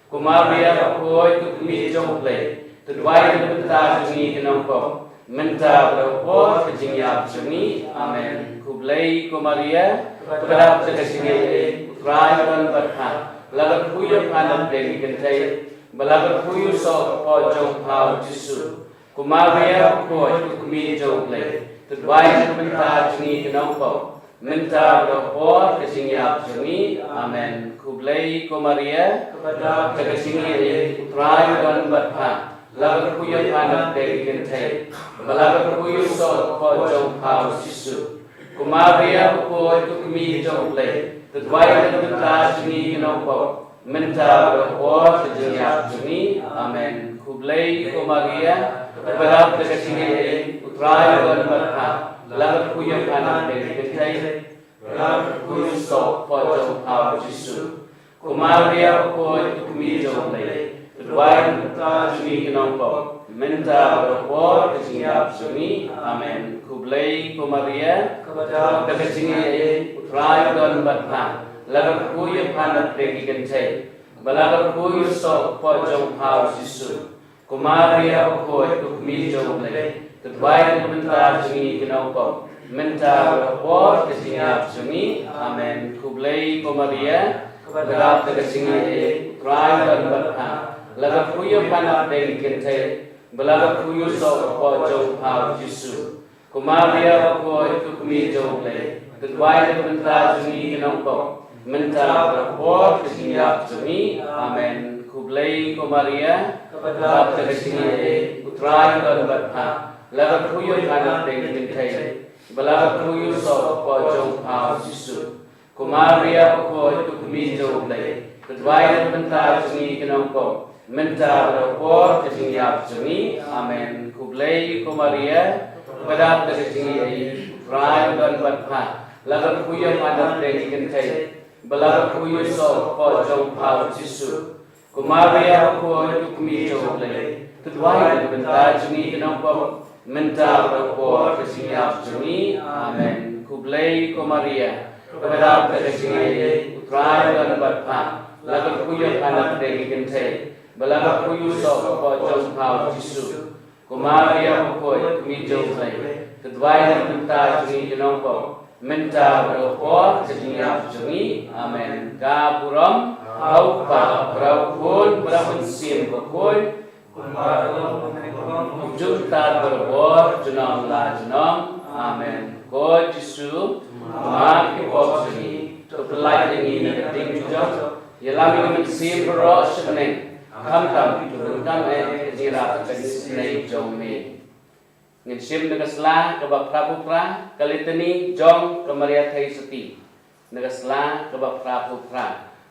Ko Maria bakhuid, ko kmie jong U Blei, to duwai na ka bynta jong ngi ki nongpop, mynta bad ha ka por ka jingïap jong ngi. Amen. Khublei ko Maria, kaba dap da ka jingïeit, U Trai u don bad pha, la ka kyrkhu ïa pha na pdeng ki kynthei, bad la ka kyrkhu ïa u soh ka kpoh jong pha u Jisu. Ko Maria bakhuid, ko kmie jong U Blei, to duwai na ka bynta jong ngi ki nongpop, mynta bad ha ka por ka jingïap jong ngi. Amen. Khublei ko Maria, kaba dap da ka jingïeit, U Trai u don bad pha, la ka kyrkhu ïa pha na pdeng ki kynthei, bad la ka kyrkhu ïa u soh ka kpoh jong pha u Jisu. Ko Maria bakhuid, ko kmie jong U Blei, to duwai na ka bynta jong ngi ki nongpop, mynta bad ha ka por ka jingïap jong ngi. Amen. Khublei ko Maria, kaba dap da ka jingïeit, U Trai u don bad pha, la ka kyrkhu ïa pha na pdeng ki kynthei, bad la ka kyrkhu ïa u soh ka kpoh jong pha u Jisu. Ko Maria bakhuid, ko kmie jong U Blei, to duwai na ka bynta jong ngi ki nongpop, mynta bad ha ka por ka jingïap jong ngi. Amen. Khublei ko Maria, kaba dap da ka jingïeit, U Trai u don bad pha, la ka kyrkhu ïa pha na pdeng ki kynthei, bad la ka kyrkhu ïa u soh ka kpoh jong pha u Jisu. Ko Maria bakhuid, ko kmie jong U Blei, to duwai na ka bynta jong ngi ki nongpop, mynta bad ha ka por ka jingïap jong ngi. Amen. Khublei ko Maria, kaba dap da ka jingïeit, U Trai u don bad pha, la ka kyrkhu ïa pha na pdeng ki kynthei, bad la ka kyrkhu ïa u soh ka kpoh jong pha u Jisu. Ko Maria bakhuid, ko kmie jong U Blei, to duwai na ka bynta jong ngi ki nongpop, mynta bad ha ka por ka jingïap jong ngi. Amen. Khublei ko Maria, kaba dap da ka jingïeit, U Trai u don bad pha, la ka kyrkhu ïa pha na pdeng ki kynthei, bad la ka kyrkhu ïa u soh ka kpoh jong pha u Jisu. Ko Maria bakhuid, ko kmie jong U Blei, to duwai na ka bynta jong ngi ki nongpop, mynta bad ha ka por ka jingïap jong ngi. Amen. Khublei ko Maria, kaba dap da ka jingïeit, U Trai u don bad pha, la ka kyrkhu ïa pha na pdeng ki kynthei, bad la ka kyrkhu ïa u soh ka kpoh jong pha u Jisu. Ko Maria bakhuid, ko kmie jong U Blei, to duwai na ka bynta jong ngi ki nongpop, mynta bad ha ka por ka jingïap jong ngi. Amen. Khublei ko Maria, kaba dap da ka jingïeit, U Trai u don bad pha, la ka kyrkhu ïa pha na pdeng ki kynthei, bad la ka kyrkhu ïa u soh ka kpoh jong pha u Jisu. Ko Maria bakhuid, ko kmie jong U Blei, to duwai na ka bynta jong ngi ki nongpop, mynta bad ha ka por ka jingïap jong ngi. Amen. Ka burom ha U Kpa, bad ha U Khun, bad ha U Mynsiem Bakhuid, kumba ha kaba long, kumjuh mynta bad barabor, junom la junom. Amen. Ko Jisu, map ïa ki pop jong ngi, to pyllait ïa ngi na ka diengphna jong, ïalam ïa ka mynsiem baroh sha bneng, khamtam to donkam eh ka jingïarap ka jingisynei jong me. Ngin shim na ka sla kaba phraphew phra, ka Litani jong ka Maria Theisotti. Na ka sla kaba phraphew phra.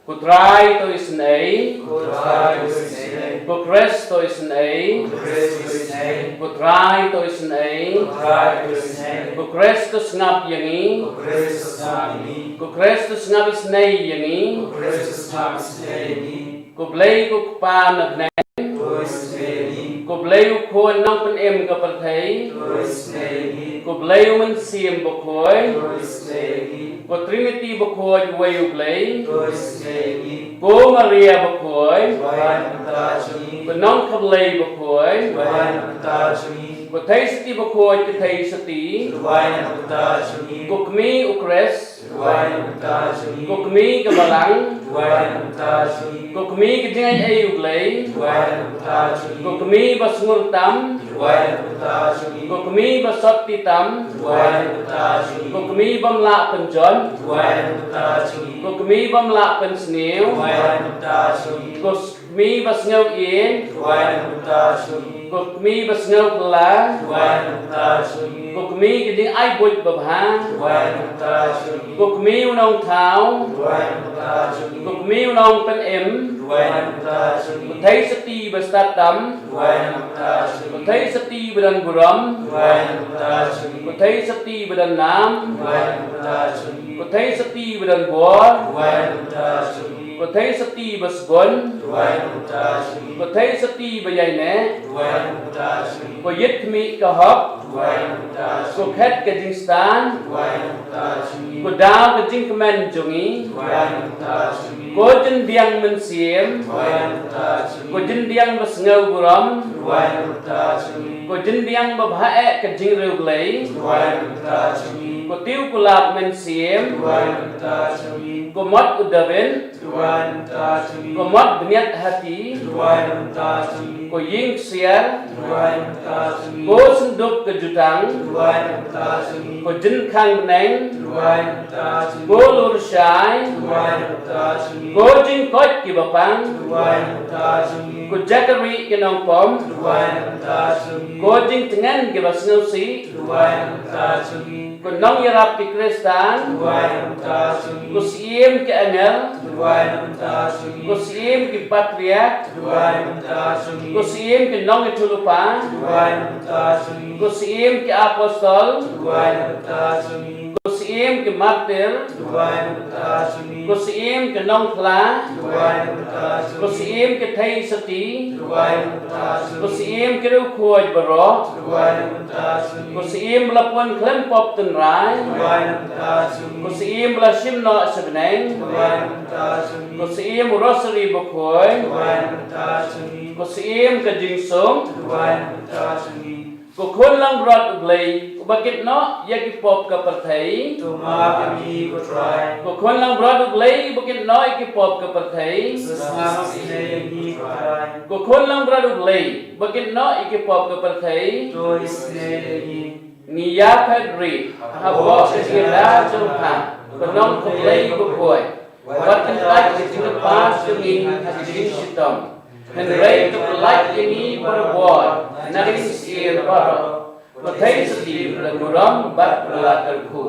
Ko Trai to isynei. Ko Trai to isynei. Ko Khrist to isynei. Ko Khrist to isynei. Ko Trai to isynei. Ko Trai to isynei. Ko Khrist to sngap ïa ngi. Ko Khrist to sngap ïa ngi. Ko Khrist to sngap isynei ïa ngi. Ko Khrist to sngap isynei ïa ngi. Ko Blei ko Kpa na bneng. To isynei ïa ngi. Ko Blei U Khun nongpynim ka pyrthei. To isynei ïa ngi. Ko Blei U Mynsiem Bakhuid. To isynei ïa ngi. Ko Trinity Bakhuid uwei U Blei. To isynei ïa ngi. Ko Maria Bakhuid. Duwai na ka bynta jong ngi. Ko Nongkhablei Bakhuid. Duwai na ka bynta jong ngi. Ko Theisotti Bakhuid ka Theisotti. Duwai na ka bynta jong ngi. Ko Kmie U Khrist. Duwai na ka bynta jong ngi. Ko Kmie ka Balang. Duwai na ka bynta jong ngi. Ko Kmie ka Jingai Ei U Blei. Duwai na ka bynta jong ngi. Ko Kmie ba Sngewtam. Duwai na ka bynta jong ngi. Ko Kmie ba Sotti Tam. Duwai na ka bynta jong ngi. Ko Kmie bym lah pynjot. Duwai na ka bynta jong ngi. Ko Kmie bym lah pynsniew. Duwai na ka bynta jong ngi. Ko Kmie ba sngew ïeit. Duwai na ka bynta jong ngi. Ko kmie ba sngew kylla. Duwai na ka bynta jong ngi. Ko kmie ka jingai buit babha. Duwai na ka bynta jong ngi. Ko kmie u nongthaw. Duwai na ka bynta jong ngi. Ko kmie u nongpynim. Duwai na ka bynta jong ngi. Ko theisotti ba stad tam. Duwai na ka bynta jong ngi. Ko theisotti ba don burom. Duwai na ka bynta jong ngi. Ko theisotti ba don nam. Duwai na ka bynta jong ngi. Ko theisotti ba don bor. Duwai na ka bynta jong ngi. Ko theisotti ba sbun. Duwai na ka bynta jong ngi. Ko theisotti ba ïaineh. Duwai na ka bynta jong ngi. Ko ïit khmih ka hok. Duwai na ka bynta jong ngi. Ko khet ka jingstad. Duwai na ka bynta jong ngi. Ko daw ka jingkmen jong ngi. Duwai na ka bynta jong ngi. Ko jyndiang mynsiem. Duwai na ka bynta jong ngi. Ko jyndiang ba sngew burom. Duwai na ka bynta jong ngi. Ko jyndiang ba bha eh ka jingriewblei. Duwai na ka bynta jong ngi. Ko tiew kulap mynsiem. Duwai na ka bynta jong ngi. Ko mot u Dabid. Duwai na ka bynta jong ngi. Ko mot bniat hati. Duwai na ka bynta jong ngi. Ko ïing ksiar. Duwai na ka bynta jong ngi. Ko synduk ka jutang. Duwai na ka bynta jong ngi. Ko jynkhang bneng. Duwai na ka bynta jong ngi. Ko lurshai. Duwai na ka bynta jong ngi. Ko jingkoit kiba pang. Duwai na ka bynta jong ngi. Ko jaka rieh ki nongpom. Duwai na ka bynta jong ngi. Ko jingtngen kiba sngewsih. Duwai na ka bynta jong ngi. Ko nongïarap ki khristan. Duwai na ka bynta jong ngi. Ko syiem ki angel. Duwai na ka bynta jong ngi. Ko syiem ki patriark. Duwai na ka bynta jong ngi. Ko syiem ki nongïathuhlypa. Duwai na ka bynta jong ngi. Ko syiem ki apostol. Duwai na ka bynta jong ngi. Ko syiem ki martir. Duwai na ka bynta jong ngi. Ko syiem ki nongphla. Duwai na ka bynta jong ngi. Ko syiem ki theisotti. Duwai na ka bynta jong ngi. Ko syiem ki riewkhuid baroh. Duwai na ka bynta jong ngi. Ko syiem ba la pun khlem pop tynrai. Duwai na ka bynta jong ngi. Ko syiem ba la shim noh sha bneng. Duwai na ka bynta jong ngi. Ko syiem u Rosary bakhuid. Duwai na ka bynta jong ngi. Ko syiem ka jingsuk. Duwai na ka bynta jong ngi. Ko khun langbrot U Blei, uba kit noh ïa ki pop ka pyrthei. To map ïa ngi ko Trai. Ko khun langbrot U Blei, uba kit noh ïa ki pop ka pyrthei. To sngap isynei ïa ngi ko Trai. Ko khun langbrot U Blei, uba kit noh ïa ki pop ka pyrthei. To isynei ïa ngi. Ngi ïaphet rit hapoh ka jingïada jong pha, ko Nongkha Blei bakhuid. Wat kyntait ïa ka jingkyrpad jong ngi ha ka jingshitom. Hynrei to pyllait ïa ngi barabor na ka jingsyier baroh. Ko theisotti ba don burom bad ba la kyrkhu.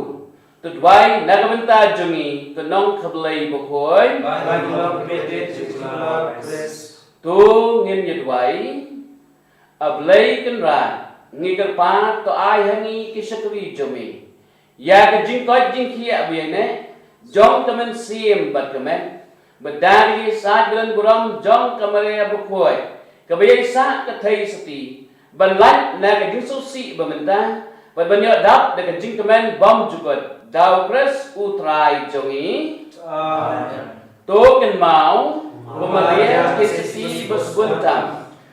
To duwai na ka bynta jong ngi, ko Nongkha Blei bakhuid. Ban ïoh pynbeit ïa ka jinglong Khrist. To ngin ïa duwai. A Blei Kynrad, ngi kyrpad to ai ha ngi ki shakri jong me ïa ka jingkoit jingkhiah ba ïaineh jong ka mynsiem bad ka met, bad da ka ïasaid ba don burom jong ka Maria bakhuid, kaba ïaisah ka theisotti, ban lait na ka jingsngewsih ba mynta, bad ban ïoh dap da ka jingkmen bymjukut, da U Khrist U Trai jong ngi. Amen. To kynmaw, ko Maria ka theisotti ba sbun tam,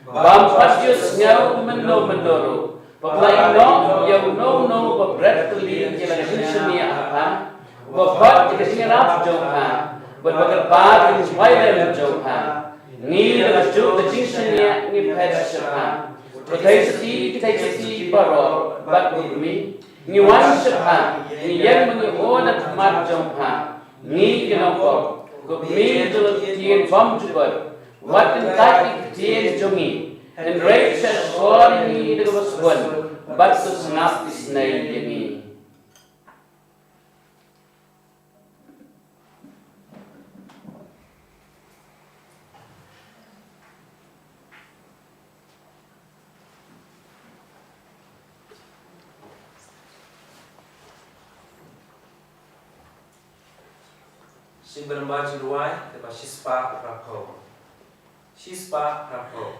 bym pat ju sngew mynno mynno ruh, ba pla ïehnoh ïa uno uno uba bret kylliang ïa la ka jingshaniah ha pha, uba khot ïa ka jingïarap jong pha, bad uba kyrpad ïa ka jingduwai lem jong pha. Ngi da ka juk ka jingshaniah ngi phet sha pha. Ko theisotti ki theisotti baroh bad ko kmie, ngi wan sha pha, ngi ïeng ban ïoh da ka khmat jong pha. Ngi ki nongpop, ko kmie jong ka ktien bymjukut, wat kyntait ïa ka ktien jong ngi, hynrei to shahshkor ïa ngi da kaba sbun, bad to sngap isynei ïa ngi. Shin bynta ba jingduwai, te ba shispah phra phew. Shispah phra phew.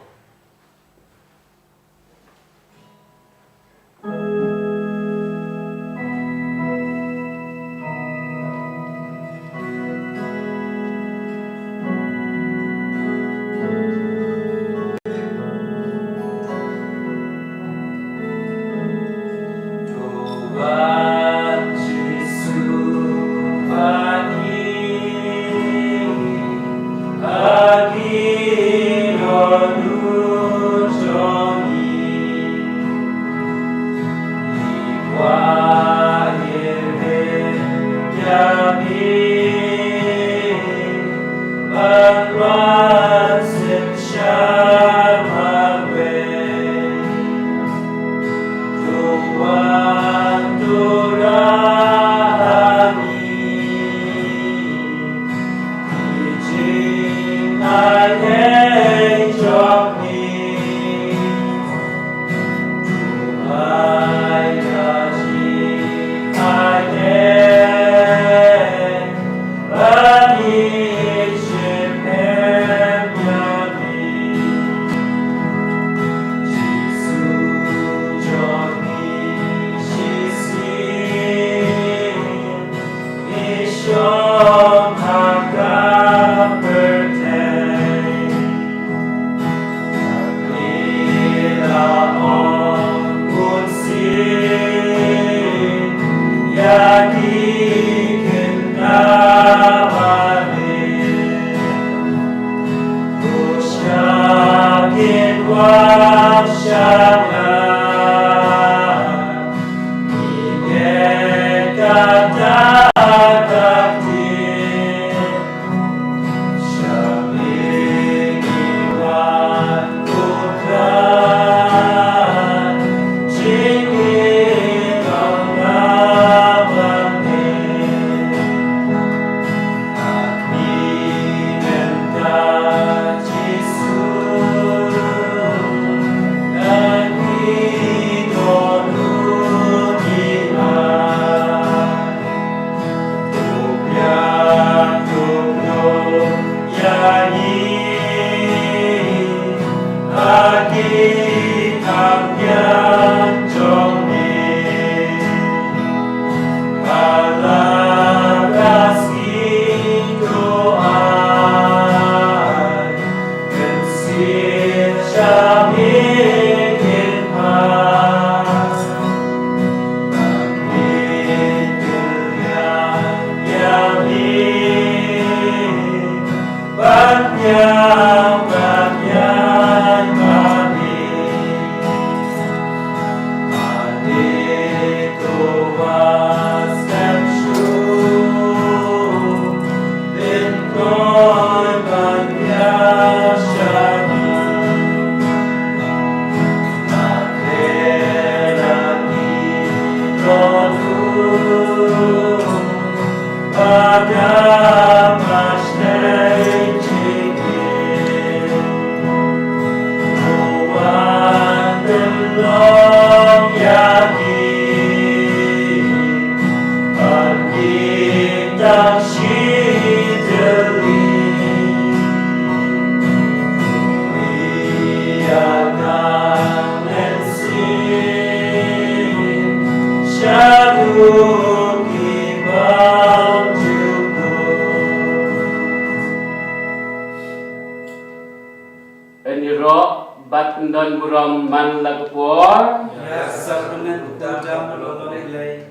Yn ïaroh bad yn don burom man la ka por. Ïa ka sakrimen u Kpa Mynsiem Bakhuid.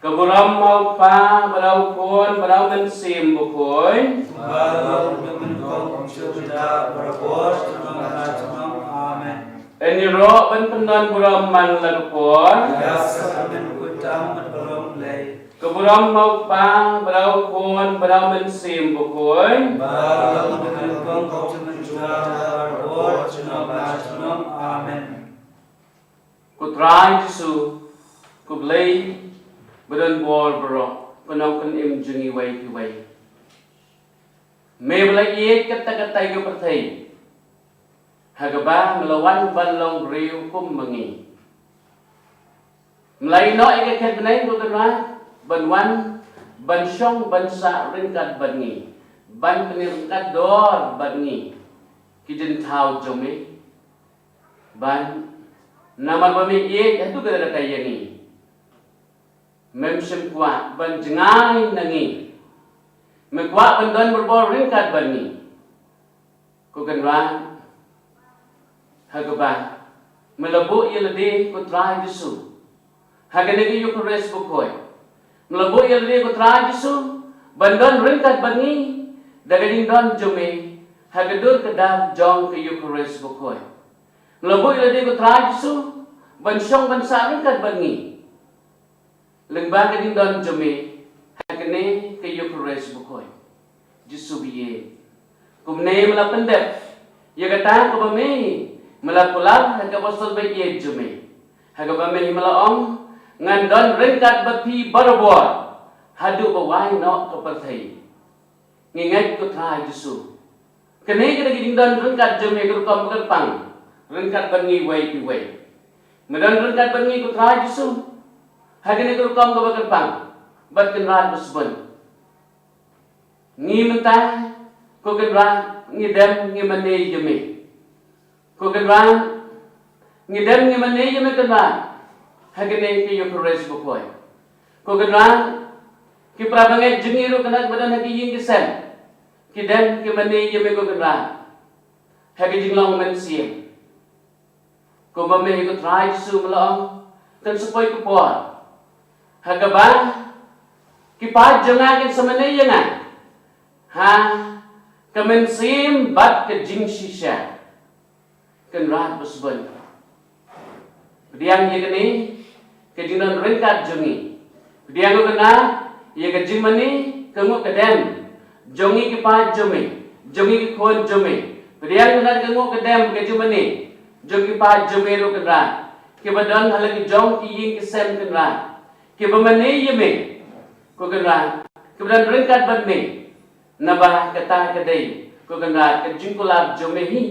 Ka burom ma u Kpa, bad u Khun, bad u Mynsiem Bakhuid. Ba la u Mynsiem Bakhuid, shu bida barabor, junom la junom. Amen. Yn ïaroh ban pyndon burom man la ka por. Ïa ka sakrimen u Kpa Mynsiem Bakhuid. Ka burom ma u Kpa, bad u Khun, bad u Mynsiem Bakhuid. Ba la u Mynsiem Bakhuid, shu bida barabor, junom la junom. Amen. Ko Trai Jisu, ko Blei ba don bor baroh, ko nongpynim jong ngi iwei pa iwei. Me ba la ïeit katta katta ïa ka pyrthei, ha kaba me la wan ban long briew kum ma ngi. Me la ïehnoh ïa ka khet bneng, ko Kynrad, ban wan ban shong ban sah ryngkat bad ngi, ban pynryngkat dor bad ngi, ki jingthaw jong me. Ban, namar ba me ïeit haduh katta katta ïa ngi, mem shym kwah ban jngai na ngi. Me kwah ban don barabor ryngkat bad ngi. Ko Kynrad, ha kaba me la buh ïa lade, ko Trai Jisu, ha kane ka Ïukharist Bakhuid. Me la buh ïa lade, ko Trai Jisu, ban don ryngkat bad ngi da ka jingdon jong me ha ka dur ka dar jong ka Ïukharist Bakhuid. Me la buh ïa lade, ko Trai Jisu, ban shong ban sah ryngkat bad ngi lyngba ka jingdon jong me ha kane ka Ïukharist Bakhuid. Jisu ba ïeit, kumne me la pyndep ïa kata kaba me, me la kular ha ka apostol ba ïeit jong me, ha kaba me, me la ong, ngan don ryngkat bad phi barabor haduh ba wai noh ka pyrthei. Ngi ngeit, ko Trai Jisu, Kane ka dei ka jingdon ryngkat jong me ka rukom ba kyrpang ryngkat bad ngi uwei pa uwei. Me don ryngkat bad ngi ko Trai Jisu ha kane ka rukom kaba kyrpang bad Kynrad ba sbun. Ngi mynta ko Kynrad ngi dem ngi mane ïa me. Ko Kynrad ngi dem ngi mane ïa me Kynrad ha kane ka Ïukharist bakhuid. Ko Kynrad ki para bangeit jong ngi ruh Kynrad ba don ha ki ïing ki sem ki dem ki mane ïa me ko Kynrad ha ka jinglong mynsiem. Kumba me ko Trai Jisu me la ong kan sa poi ka por ha kaba ki paid jong nga kin sa mane ïa nga ha ka mynsiem bad ka jingshisha. Kynrad ba sbun, pdiang ïa kane ka jingdon ryngkat jong ngi. Pdiang ko Kynrad ïa ka jingmane ka nguh ka dem jong ngi ki paid jong me, jong ngi ki khun jong me. Pdiang Kynrad ka nguh ka dem ka jingmane jong ki paid jong me ruh Kynrad, kiba don ha la ki jong ki ïing ki sem Kynrad, kiba mane ïa me ko Kynrad, kiba don ryngkat bad me. Naba kata ka dei ko Kynrad ka jingkular jong me hi.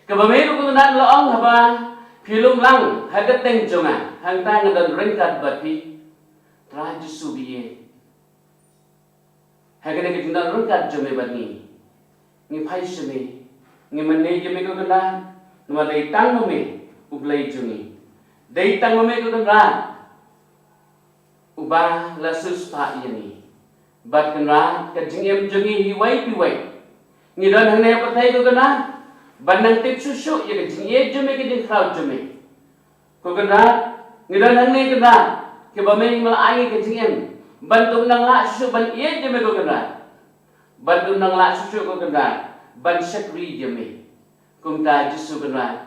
Kaba me ruh ko Kynrad la ong haba phi lum lang ha ka teng jong nga hangta nga don ryngkat bad phi. Trai Jisu ba ïeit, ha kane ka jingdon ryngkat jong me bad ngi, ngi phai sha me, ngi mane ïa me ko Kynrad. Namar dei tang ma me U Blei jong ngi, dei tang ma me ko Kynrad uba la siewspah ïa ngi. Bad Kynrad ka jingim jong ngi hi uwei pa uwei. Ngi don hangne ha pyrthei ko Kynrad ban nang tip shuh shuh ïa ka jingïeit jong me, ka jingkhraw jong me. Ko Kynrad, ngi don hangne Kynrad kiba me me la ai ngi ka jingim ban ym nang lah shuh shuh ban ïeit ïa me ko Kynrad, ban ym nang lah shuh shuh ko Kynrad ban shakri ïa me. Kumta Jisu Kynrad,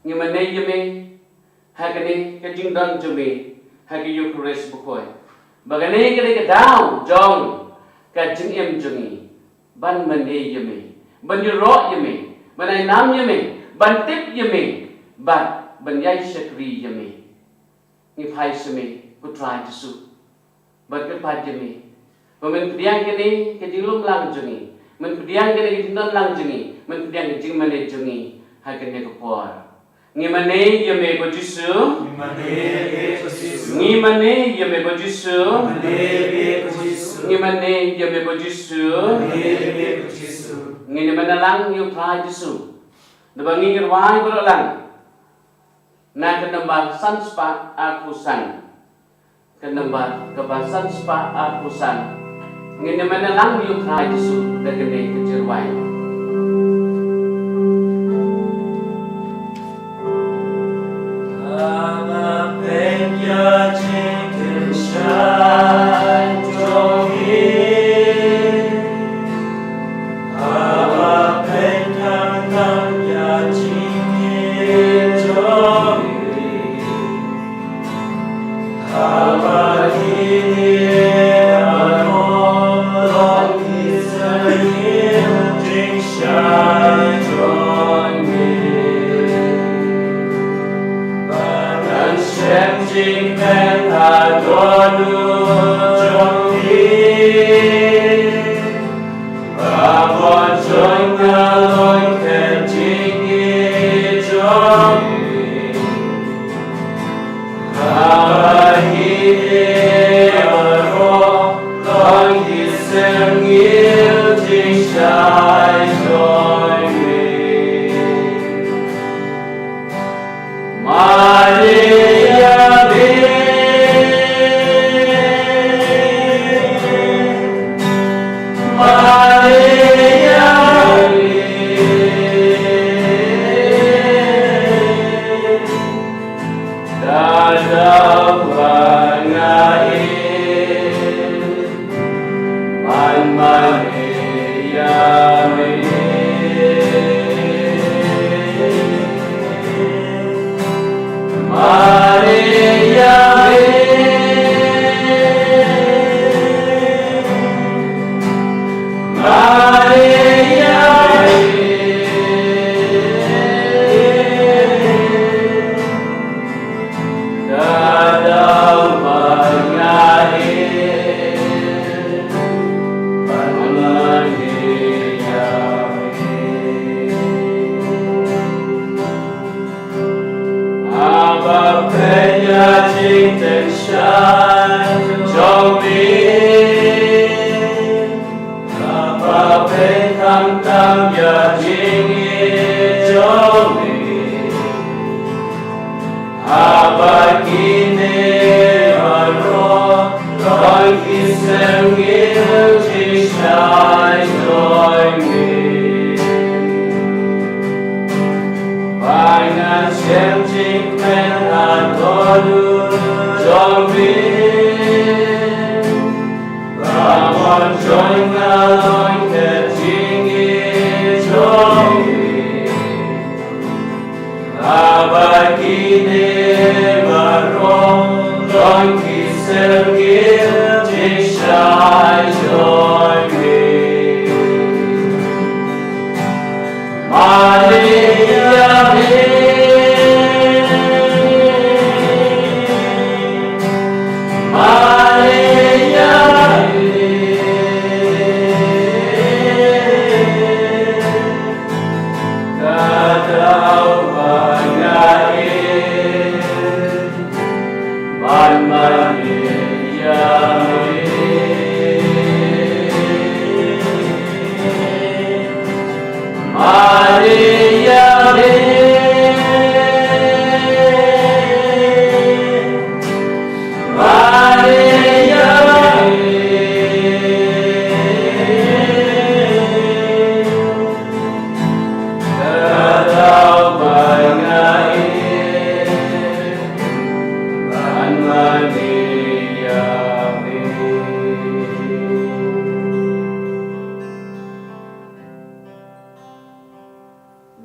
ngi mane ïa me ha kane ka jingdon jong me ha ka Ïukharist bakhuid. Ba kane ka dei ka daw jong ka jingim jong ngi ban mane ïa me, ban ïaroh ïa me, ban ai nam ïa me, ban tip ïa me bad ban ïai shakri ïa me. Ngi phai sha me ko Trai Jisu bad kyrpad ïa me ba men pdiang kane ka jinglum lang jong ngi, men pdiang kane ka jingdon lang jong ngi, men pdiang ka jingmane jong ngi ha kane ka por. Ngi mane ïa me ko Jisu. Ngi mane ïa me ko Jisu. Ngi mane ïa me ko Jisu. Ngin ïa mane lang ïa u Trai Jisu. Naba ngi ngi rwai baroh lang na ka nambar san spah arphew san. Ka nambar kaba san spah arphew san. Ngin ïa mane lang ïa u Trai Jisu da kane ka jingrwai. Ïa jingïeit jong me, haba kine baroh don ki syrngiew jingshai jong me. Ba ngan shem jingkmen hato jong me. Ba mon jong nga long ka jingïeit jong me. Haba kine baroh long ki syrngiew jingshai jong me. Mane ïa me. Mane ïa me. Ka daw ba nga ïeit ban mane ïa me. Mane ïa me. Mane ïa me. Ka daw ba nga ïeit ban mane ïa me.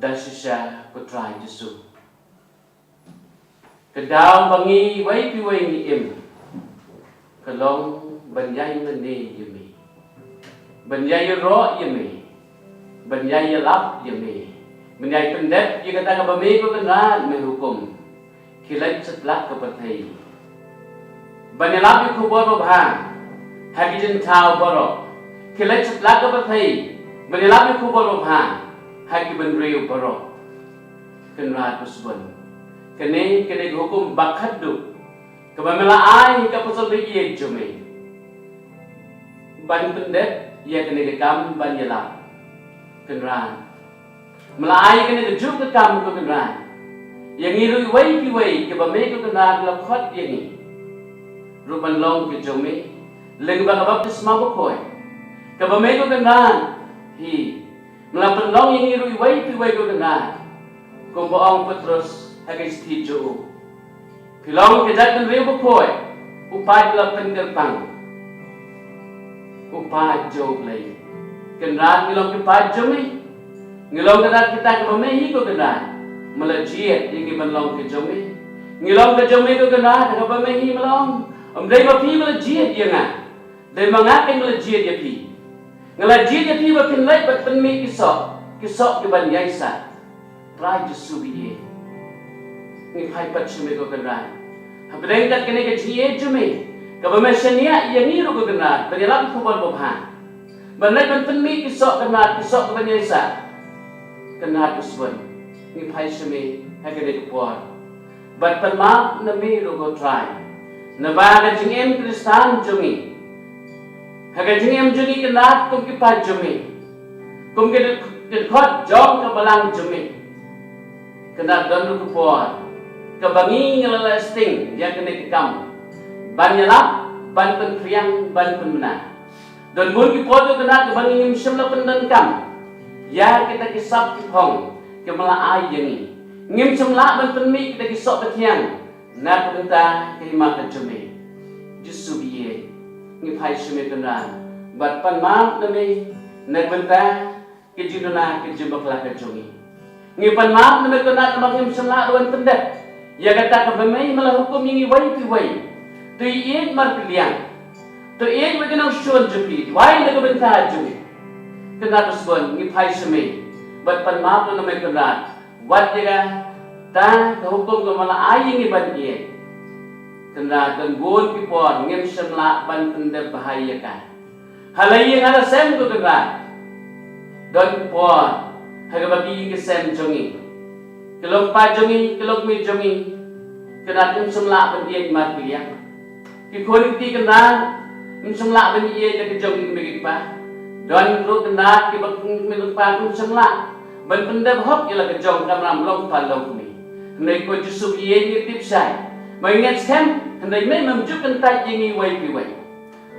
Da shisha, ko Trai Jisu. Ka daw ba ngi iwei pa iwei ngi im, ka long ban ïai mane ïa me, ban ïai ïaroh ïa me, ban ïai ïalap ïa me, ban ïai pyndep ïa kata kaba me ko Kynrad me hukum. Khie leit satlak ka pyrthei ban ïalap ïa ka khubor babha ha ki jingthaw baroh. Khie leit satlak ka pyrthei ban ïalap ïa ka khubor babha ha ki bynriew baroh. Kynrad Kusbun, kane ka dei ka hukum ba khatduh kaba me la ai ha ka Apostol ba ïeit jong me ban pyndep ïa kane ka kam ban ïalap. Kynrad, me la ai ïa kane kajuh ka kam ko Kynrad ïa ngi ruh iwei pa iwei kaba me ko Kynrad la khot ïa ngi ruh ban long ki jong me lyngba ka baptisma bakhuid kaba me ko Kynrad hi me la pynlong ïa ngi ruh iwei pa iwei ko Kynrad. Kumba ong u Petros ha ka shithi jong u, phi long ka jaitbynriew bakhuid, u paid ba la pynkyrpang, u paid jong U Blei. Kynrad, ngi long ki paid jong me. Ngi long Kynrad kita kaba me hi ko Kynrad me la jied ïa ngi ban long ki jong me. Ngi long ki jong me ko Kynrad kaba me hi me la ong, ym dei ba phi me la jied ïa nga, dei ma nga kein me la jied ïa phi. Nga la jied ïa phi ba phin leit bad pynmih ki soh, ki soh ki ban ïaisah. Trai Jisu ba ïeit, ngi phai pat sha me ko Kynrad hapdeng kat kane ka jingïeit jong me kaba me shaniah ïa ngi ruh ko Kynrad ban ïalap ïa ka khubor babha, ban leit ban pynmih ki soh Kynrad, ki soh ki ban ïaisah. Kynrad Kusbun, ngi phai sha me ha kane ka por bad pan map na me ruh ko Trai, naba ka jingim Khristan jong ngi, ha ka jingim jong ngi Kynrad kum ki paid jong me, kum ki dkhot jong ka balang jong me, Kynrad don ruh ka por kaba ngi ngi la leh sting ïa kane ka kam ban ïalap, ban pynphriang, ban pynbna. Don bun ki por ko Kynrad kaba ngi ngim shym la pyndonkam ïa kita ki sap ki phong kiba me la ai ïa ngi. Ngim shym lah ban pynmih kita ki soh pathiang na ka bynta ka hima ka jong me. Jisu ba ïeit, ngi phai sha me Kynrad bad pan map na me na ka bynta ka jingduna ka jingbakla ka jong ngi. Ngi pan map na me Kynrad namar ngim shym lah ruh ban pyndep ïa kata kaba me me la hukum ïa ngi iwei pa iwei. To ïeit marpiliang, to ïeit ïa ki nongshun jong phi, duwai na ka bynta jong ngi. Kynrad Kusbun, ngi phai sha me bad pan map na me Kynrad wat ïa kata ka hukum kaba me la ai ïa ngi ban ïeit. Kynrad, don bun ki por ngim shym lah ban pyndep bha ïa ka. Ha la ïing ha la sem ko Kynrad, don ki por ha kaba ki ïing ki sem jong ngi, ki long kpa jong ngi, ki long kmie jong ngi, Kynrad, ngim shym lah ban ïeit marpiliang. Ki khun ki kti Kynrad, ngim shym lah ban ïeit da ki jong ngi ki kmie ki kpa. Don ruh kynrad kiba kum kmie kpa kum shym lah ban pyndep hok ïa la ka jong ka kamram long kpa long kmie. Hynrei ko Jisu ïeit, ngi tip shai ba ngi ngeit skhem, hynrei me mem ju kyntait ïa ngi wei pa wei.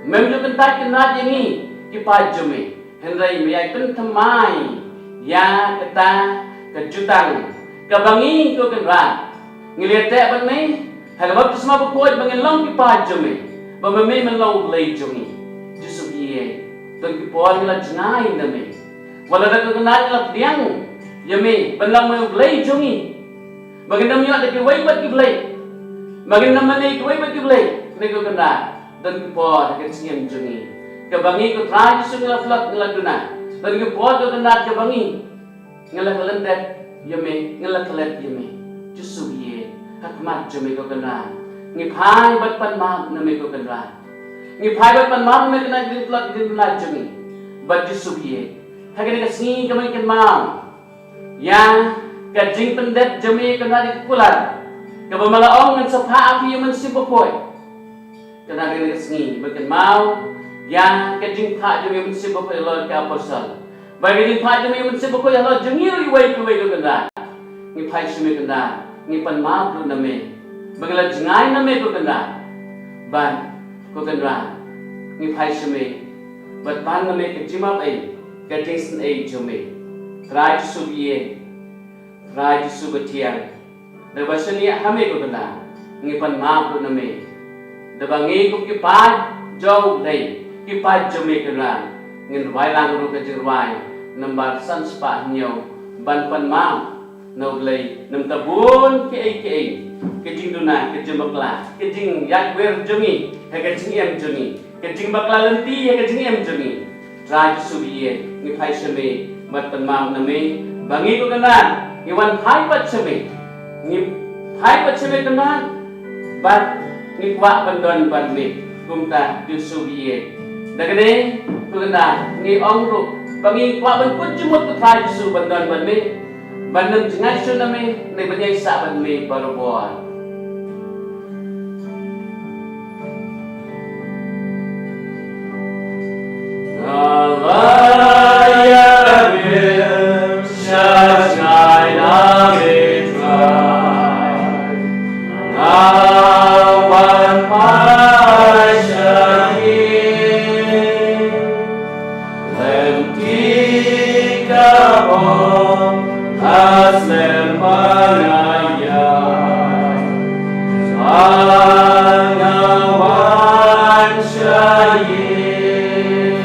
Mem ju kyntait kynrad ïa ngi ki paid jong me, hynrei me ïai pynthymmai ïa kata ka jutang kaba ngi, ko Kynrad, ngi la ïateh bad me ha ka baptisma bakhuid ba ngin long ki paid jong me, ba me, me men long U Blei jong ngi. Jisu ïeit, don ki por ngi la jngai na me, wat la da ka kynrad ngi la pdiang ïa me ban long me U Blei jong ngi, ba ngin ym ïoh da kiwei pat ki blei, ba ngin ym mane kiwei pat ki blei. Hynrei ko Kynrad, don ki por ha ka jingim jong ngi kaba ngi, ko Trai Jisu, ngi la tlot, ngi la duna. Don ki por, ko Kynrad, kaba ngi, ngi la kyllon dep ïa me, ngi la klet ïa me. Jisu ïeit, ha khmat jong me, ko Kynrad, ngi phai bad pan map na me, ko Kynrad. Ngi phai bad pan map na me, Kynrad, ki jingtlot, ki jingduna jong ngi. Bad Jisu ïeit, ha kane ka sngi kaba ngi kynmaw ïa ka jingpyndep jong me, Kynrad, ïa ka kular kaba me la ong, ngan sa phah ha phi ïa U Mynsiem Bakhuid. Kynrad, ha kane ka sngi ba ngi kynmaw ïa ka jingphah jong me U Mynsiem Bakhuid halor ki apostol, ba ka jingphah jong me U Mynsiem Bakhuid halor jong ngi ruh iwei pa iwei, ko Kynrad, ngi phai sha me, Kynrad, ngi pan map ruh na me ba ngi la jngai na me, ko Kynrad. Bad, ko Kynrad, ngi phai sha me bad pan na me ka jingmap ei, ka jingisynei jong me. Trai Jisu ïeit, Trai Jisu bathiang, da ba shaniah ha me, ko Kynrad, ngi pan map ruh na me, da ba ngi kum ki paid jong U Blei, ki paid jong me, Kynrad, ngin rwai lang ruh ka jingrwai nambar san spah hynñiew ban pan map na U Blei namar ka bun kiei kiei, ka jingduna, ka jingbakla, ka jingïaid wer jong ngi ha ka jingim jong ngi, ka jingbakla lynti ha ka jingim jong ngi. Trai Jisu ïeit, ngi phai sha me bad pan map na me ba ngi, ko Kynrad, ngi wan phai pat sha me, ngi phai pat sha me, Kynrad, bad ngi kwah ban don bad me. Kumta Jisu ïeit, da kane, ko Kynrad, ngi ong ruh ba ngi kwah ban kut jingmut, ko Trai Jisu, ban don bad me, ban nym jngai shuh na me, ne ban ïaisah bad me barabor. Nga la ïarim shai na me Trai, nga wan phai sha me. Lynti ka bor ha snem ba nga ïaid, ba nga wan sha ïing.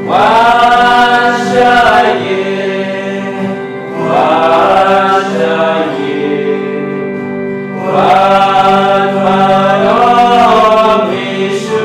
Wan sha ïing, wan sha ïing, wan ma long Jisu.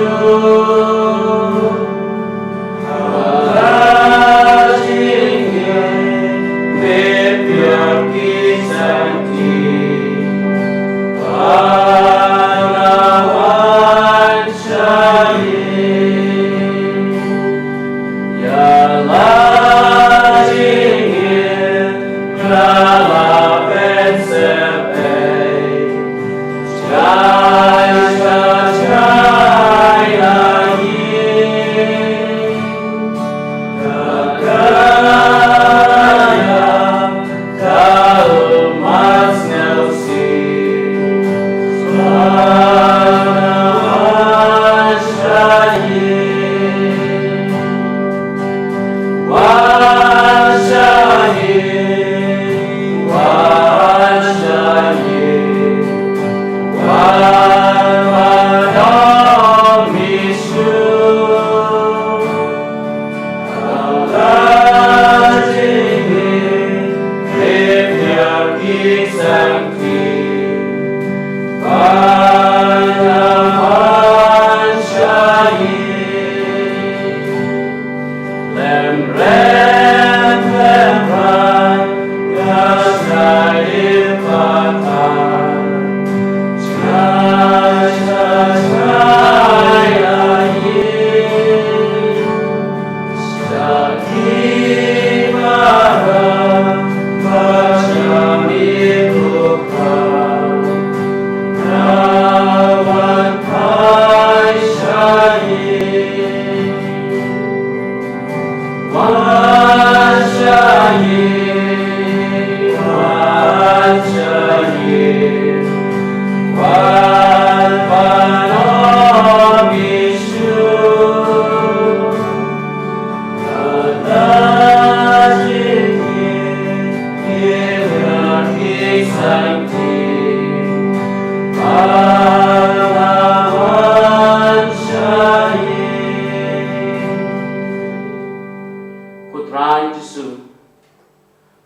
Ko Trai Jisu,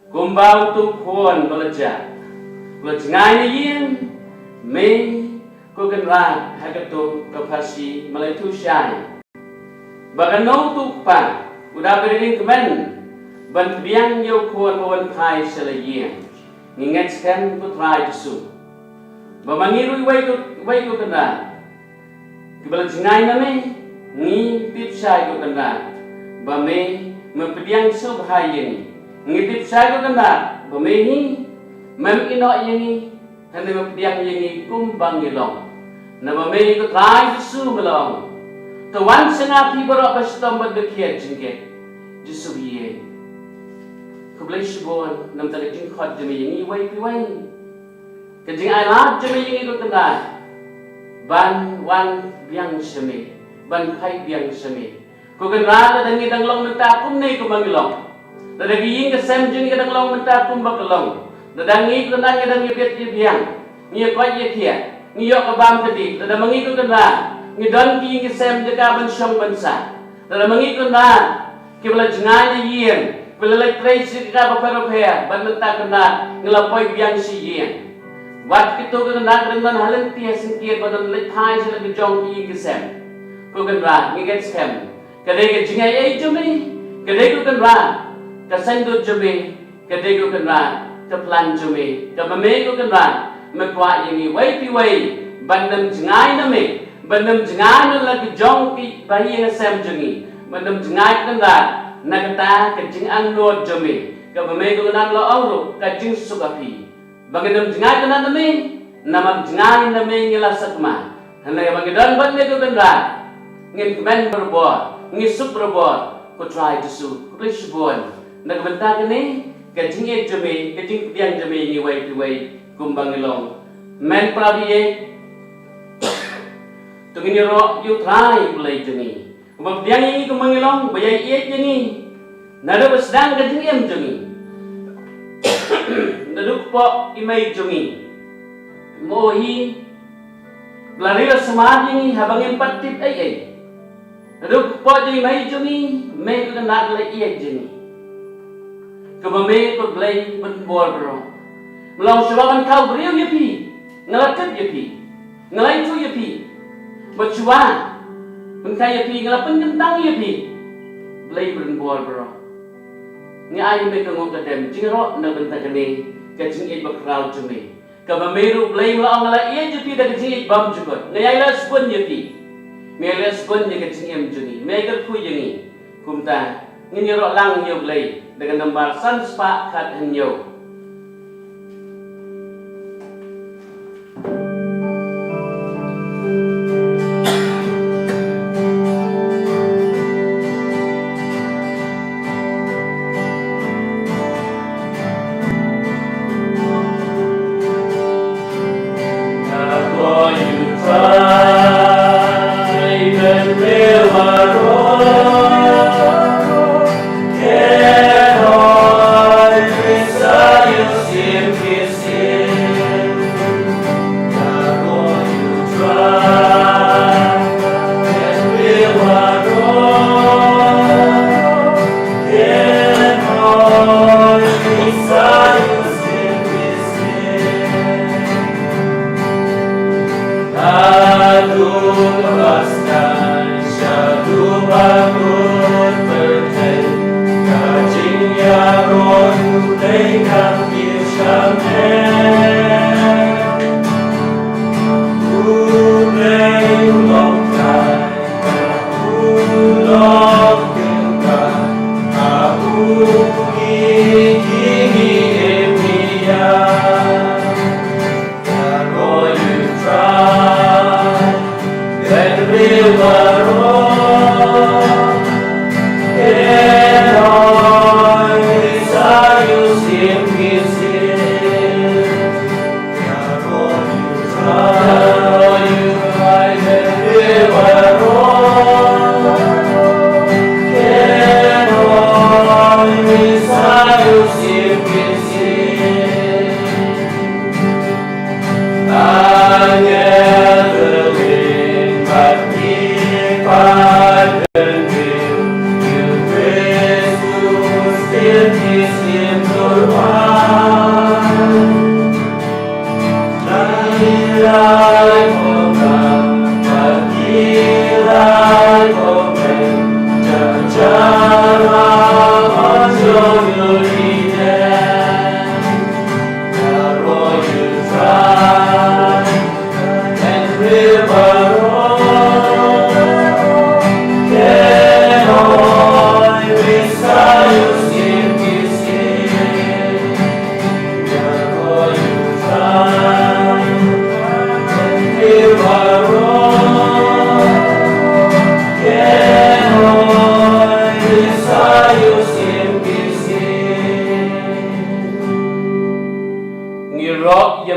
kumba uto u khun ba la jah, ba la jngai na ïing, me ko Kynrad ha kato ka pharshi me la ïathuh shai ba kano uto u kpa u da beh ring kmen ban pdiang ïa u khun ba wan phai sha la ïing. Ngi ngeit skhem ko Trai Jisu ba ma ngi ruh iwei ko, iwei ko Kynrad kiba la jngai na me, ngi tip shai ko Kynrad ba me, me pdiang sngewbha ïa ngi. Ngi tip shai ko Kynrad ba me hi mem ïehnoh ïa ngi, hynrei me pdiang ïa ngi kumba ngi long. Naba me ko Trai Jisu me la ong, to wan sha nga phi baroh ba shitom bad ba khia jingkit. Jisu ïeit, khublei shibun namar ka jingkhot jong me ïa ngi iwei pa iwei. Ka jingailad jong me ïa ngi ko Kynrad ban wan biang sha me, ban phai biang sha me. Ko Kynrad, lada ngi dang long mynta kumne kumba ngi long, lada ka ïing ka sem jong ngi ka dang long mynta kumba ka long, lada ngi ko Kynrad ngi dang ïa bit ïa biang, ngi ïa koit ïa khiah, ngi ïoh ka bam ka dih, lada ma ngi ko Kynrad ngi don ki ïing ki sem jaka ban shong ban sah, lada ma ngi ko Kynrad kiba la jngai na ïing, kiba la leit trei sha jaka bapher bapher, bad mynta ko Kynrad ngi la poi biang sha ïing. Wat kito ko Kynrad ba dang don ha lynti ha syngkien ba don leit phai sha la ka jong ki ïing ki sem, ko Kynrad ngi ngeit skhem ka dei ka jingaiei jong me, ka dei ko Kynrad ka saiñdur jong me, ka dei ko Kynrad ka plan jong me, kaba me ko Kynrad me kwah ïa ngi iwei pa iwei ban nym jngai na me, ban nym jngai na la ka jong ki ba ïing sem jong ngi, ban nym jngai ko Kynrad na kata ka jingangnud jong me, kaba me ko Kynrad la ong ruh ka jingsuk ha phi. Ba ngin nym jngai ko Kynrad na me, namar jngai na me ngi la sakma. Hynrei ba ngi don bad me ko Kynrad, ngin kmen barabor, ngi suk barabor, ko Trai Jisu. Khublei shibun na ka bynta kane ka jingïeit jong me, ka jingpdiang jong me ïa ngi iwei pa iwei kumba ngi long. Men para baieit, to ngin ïaroh ïa u Trai Blei jong ngi, uba pdiang ïa ngi kumba ngi long, uba ïai ïeit ïa ngi naduh ba sdang ka jingim jong ngi, naduh kpoh i mei jong ngi. Mo hi ba la ri la sumar ïa ngi haba ngim pat tip ei ei. Naduh kpoh jong i mei jong ngi, me ko Kynrad la ïeit jong ngi. Kaba me ko Blei ban bor baroh. Me la ong shuwa ban khaw briew ïa phi nga la tip ïa phi, nga la ïathuh ïa phi. Bad shuwa ban khaw ïa phi nga la pynkyntang ïa phi. Blei ban bor baroh. Ngi ai ïa me ka nguh ka dem jingïaroh na ka bynta kane ka jingïeit bakhraw jong me. Kaba me ruh Blei me la ong nga la ïeit ïa phi da ka jingïeit bymjukut. Nga ïai leh sbun ïa phi. Me ïai leh sbun ïa ka jingim jong ngi. Me ïai kyrkhu ïa ngi. Kumta ngin ïaroh lang ïa u Blei da ka nambar san spah khat hynñiew.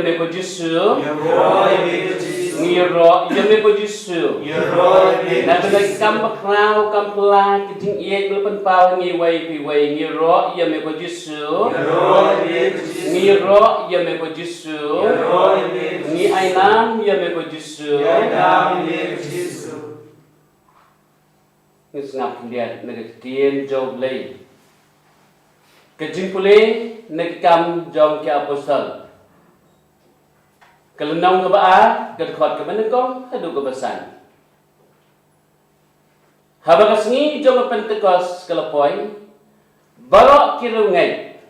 ïa me ko Jisu. Ïaroh ïa me ko Jisu. Ngi ïaroh ïa me ko Jisu. Ïaroh ïa me ko Jisu. Na ka bynta ka kam bakhraw kam pla, ka jingïeit ba la pynpaw ha ngi iwei pa iwei, ngi ïaroh ïa me ko Jisu. Ïaroh ïa me ko Jisu. Ngi ïaroh ïa me ko Jisu. Ïaroh ïa me ko Jisu. Ngi ainam ïa me ko Jisu. Ngi ainam ïa me ko Jisu. Ngi sngap khyndiat na ka ktien jong U Blei. Ka jingpule na ki Kam jong ki Apostol, ka lynnong kaba ar, ka dkhot kaba nyngkong haduh kaba san. Haba ka sngi jong ka Pentekost ka la poi, baroh ki riewngeit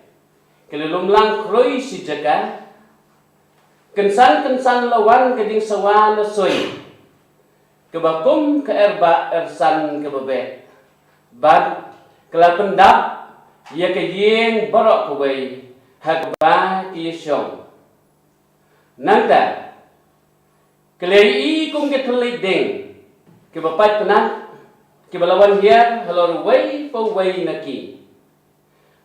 ki la lum lang khrui shi jaka. Kynsan kynsan la wan ka jingsawa na soi, kaba kum ka erbah ersan kaba beh, bad ka la pyndap ïa ka ïing baroh kawei ha kaba ki ïashong. Nangta ka la ïohi kum ki thylliej dieng kiba pait pnat, kiba la wan hiar halor uwei pa uwei na ki.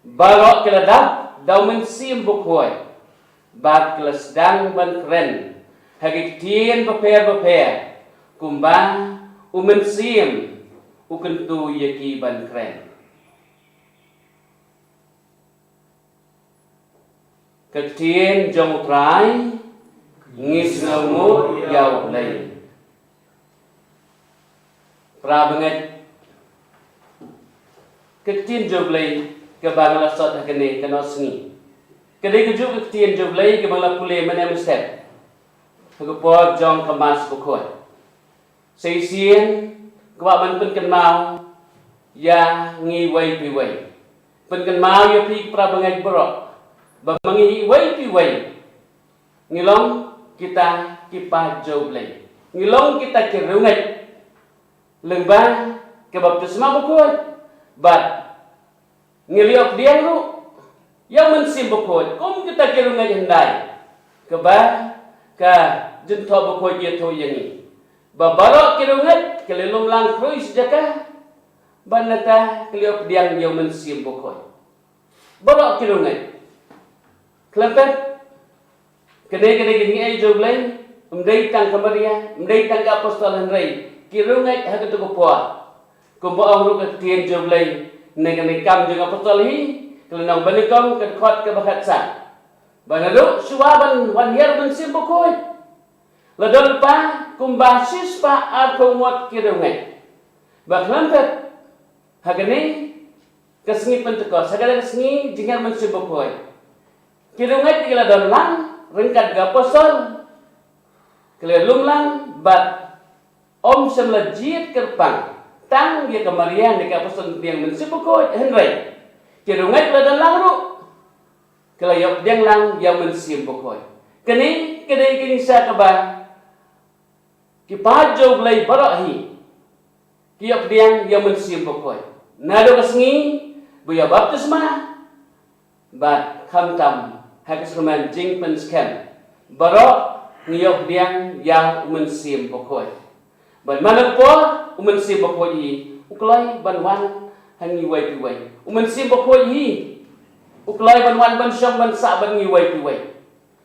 Baroh ki la dap da U Mynsiem Bakhuid, bad ki la sdang ban kren ha ki ktien bapher bapher, kumba U Mynsiem u kyntu ïa ki ban kren. Ka ktien jong U Trai. Ngi sngewnguh ïa U Blei. Para bangeit, ka ktien jong U Blei kaba nga la sot ha kane ka nongsngi, ka dei kajuh ka ktien jong U Blei kaba nga la pule mynne mynstep ha ka por jong ka Mass Bakhuid. Sa shisien, kwah ban pynkynmaw ïa ngi iwei pa iwei, pynkynmaw ïa phi para bangeit baroh, ba ma ngi iwei pa iwei ngi long kita ki paid jong U Blei, ngi long kita ki riewngeit lyngba ka baptisma bakhuid, bad ngi la ïoh pdiang ruh ïa U Mynsiem Bakhuid kum kita ki riewngeit hyndai, kaba ka Jingthoh Bakhuid ka ïathuh ïa ngi ba baroh ki riewngeit ki la lum lang khrui shi jaka, bad nangta ki la ïoh pdiang ïa U Mynsiem Bakhuid. Baroh ki riewngeit. Khlem pep, kane ka dei ka jingaiei jong U Blei, ym dei tang ka Maria, ym dei tang ki apostol, hynrei ki riewngeit ha kato ka por. Kumba ong ruh ka ktien jong U Blei, na kane ka Kam jong ki Apostol hi, ka lynnong ba nyngkong, ka dkhot kaba khatsan, ba naduh shuwa ban wan hiar U Mynsiem Bakhuid, la don lypa kumba shispah arphew ngut ki riewngeit. Bad khlem pep, ha kane ka sngi Pentekost, ha kane ka sngi jinghiar U Mynsiem Bakhuid, ki riewngeit ki la don lang ryngkat ki apostol, ki la lum lang, bad ym shym la jied kyrpang tang ïa ka Maria ne ki apostol pdiang Mynsiem Bakhuid, hynrei ki riewngeit ki la don lang ruh, ki la ïoh pdiang lang ïa U Mynsiem Bakhuid. Kane ka dei ka jingshisha kaba ki paid jong U Blei baroh hi ki ïoh pdiang ïa U Mynsiem Bakhuid naduh ka sngi ba ïoh baptisma, bad khamtam ha ka syrmen jingpynskhem, baroh ngi ïoh pdiang ïa U Mynsiem Bakhuid. Bad man la ka por U Mynsiem Bakhuid hi u kloi ban wan ha ngi iwei pa iwei. U Mynsiem Bakhuid hi u kloi ban wan ban shong ban sah bad ngi iwei pa iwei.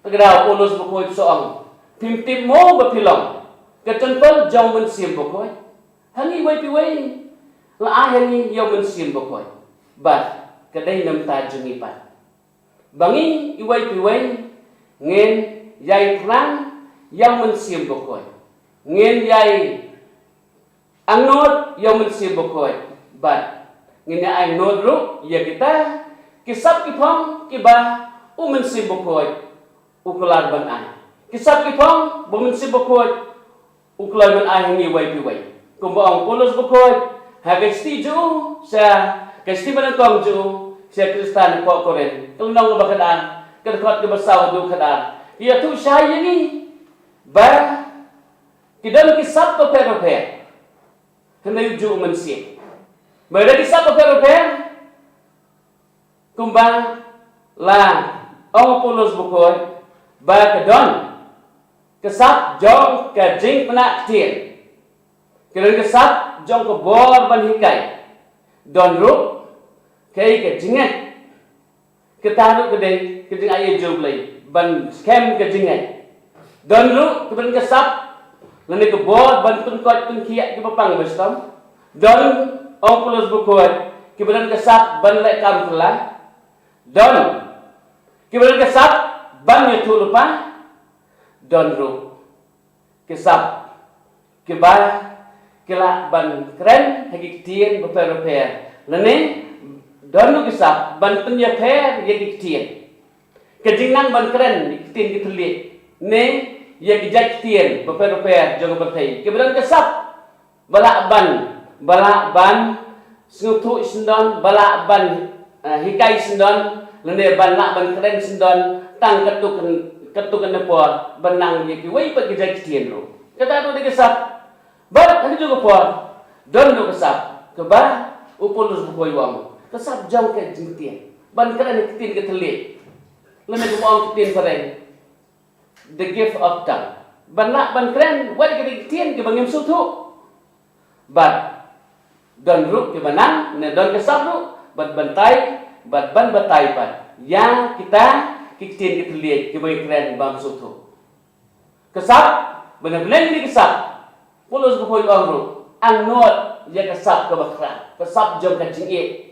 Te ka daw Paulus Bakhuid u ong, phim tip mo ba phi long ka templ jong U Mynsiem Bakhuid. Ha ngi iwei pa iwei la ai ha ngi ïa U Mynsiem Bakhuid. Bad ka dei na ka bynta jong ngi pat, ba ngi iwei pa iwei ngin ïai thrang ïa U Mynsiem Bakhuid, ngin ïai angnud ïa U Mynsiem Bakhuid, bad ngin ïa angnud ruh ïa kita ki sap ki phong kiba U Mynsiem Bakhuid u kular ban ai. Ki sap ki phong ba U Mynsiem Bakhuid u kloi ban ai ha ngi iwei pa iwei. Kumba ong Paulus Bakhuid ha ka shithi jong u sha ka shithi ba nyngkong jong u sha ki Khristan hapoh Korinth, ka lynnong kaba khatar, ka dkhot kaba saw haduh khatar, ka ïathuh shai ïa ngi ba ki don ki sap bapher bapher, hynrei u juh U Mynsiem. Ba ki don ki sap bapher bapher, kumba la ong Paulus Bakhuid, ba ka don ka sap jong ka jingpynah ktien, ka don ka sap jong ka bor ban hikai, don ruh kaei ka jingngeit. Kata ruh ka dei ka jingaiei jong U Blei. ban skhem ka jingngeit. Don ruh kiba don ka sap lane ka bor ban pynkoit pynkhiah kiba pang ba shitom. Don, ong u Paulus bakhuid, kiba don ka sap ban leh kam phylla. Don kiba don ka sap ban ïathuh lypa. Don ruh ka sap kiba ki lah ban kren ha ki ktien bapher bapher, lane don ruh ka sap ban pynïapher ïa ki ktien. Ka jingnang ban kren ïa ki ktien ki thylliej ne ïa ki jait ktien bapher bapher jong ka pyrthei. Kiba don ka sap ba lah ban, ba lah ban sngewthuh sngewdon, ba lah ban, eh, hikai sngewdon, lane ba lah ban kren sngewdon tang katto katne por, ban nang ïa kiwei pat ki jait ktien ruh. Kata ruh dei ka sap. Bad ha kajuh ka por don ruh ka sap kaba u Paulus bakhuid u ong, ka sap jong ka jingktien, ban kren ïa ki ktien ki thylliej, lane kumba ong ktien phareng, the gift of tongue. Ban lah ban kren wat ki ktien kiba ngim sngewthuh. Bad don ruh kiba nang, ne don ka sap ruh bad ban batai, bad ban batai pat ïa kita ki ktien ki thylliej kiba ngi kren bym sngewthuh. Ka sap, ban ïa bneng ïa ka sap, u Paulus bakhuid u ong ruh, angnud ïa ka sap kaba khraw, ka sap jong ka jingïeit.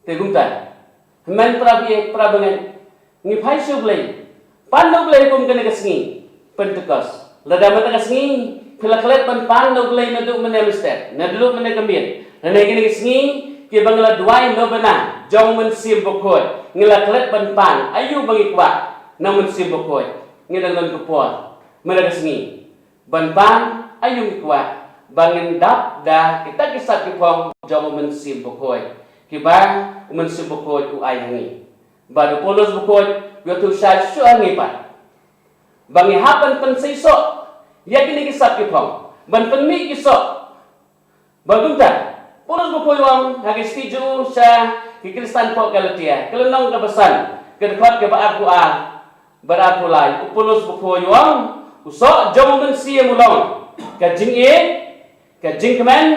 Te kumta, hynmen para baieit para bangeit, ngi phai sha U Blei. Pan da U Blei kum kane ka sngi Pentekost. Lada mynta ka sngi phi la klet ban pan da U Blei naduh mynne mynstep, naduh mynne ka miet, lane kane ka sngi kiba ngi la duwai novena jong u Mynsiem Bakhuid, ngi la klet ban pan. Aïu ba ngi kwah na u Mynsiem Bakhuid? Ngi dang don ka por mynta ka sngi ban pan. Aïu ngi kwah? Ba ngin dap da kita ki sap ki phong jong u Mynsiem Bakhuid, kiba u Mynsiem Bakhuid u ai ha ngi. Bad u Paulus bakhuid u ïathuh sha shuh ha ngi pat ba ngi hap ban pynseisoh ïa kine ki sap ki phong, ban pynmih ki soh. Bad kumta, Paulus bakhuid u ong ha ka shithi jong u sha ki Khristan hapoh Galatia, ka lynnong kaba san, ka dkhot kaba arphew ar bad arphew lai, u Paulus bakhuid u ong, u soh jong u Mynsiem u long ka jingïeit, ka jingkmen,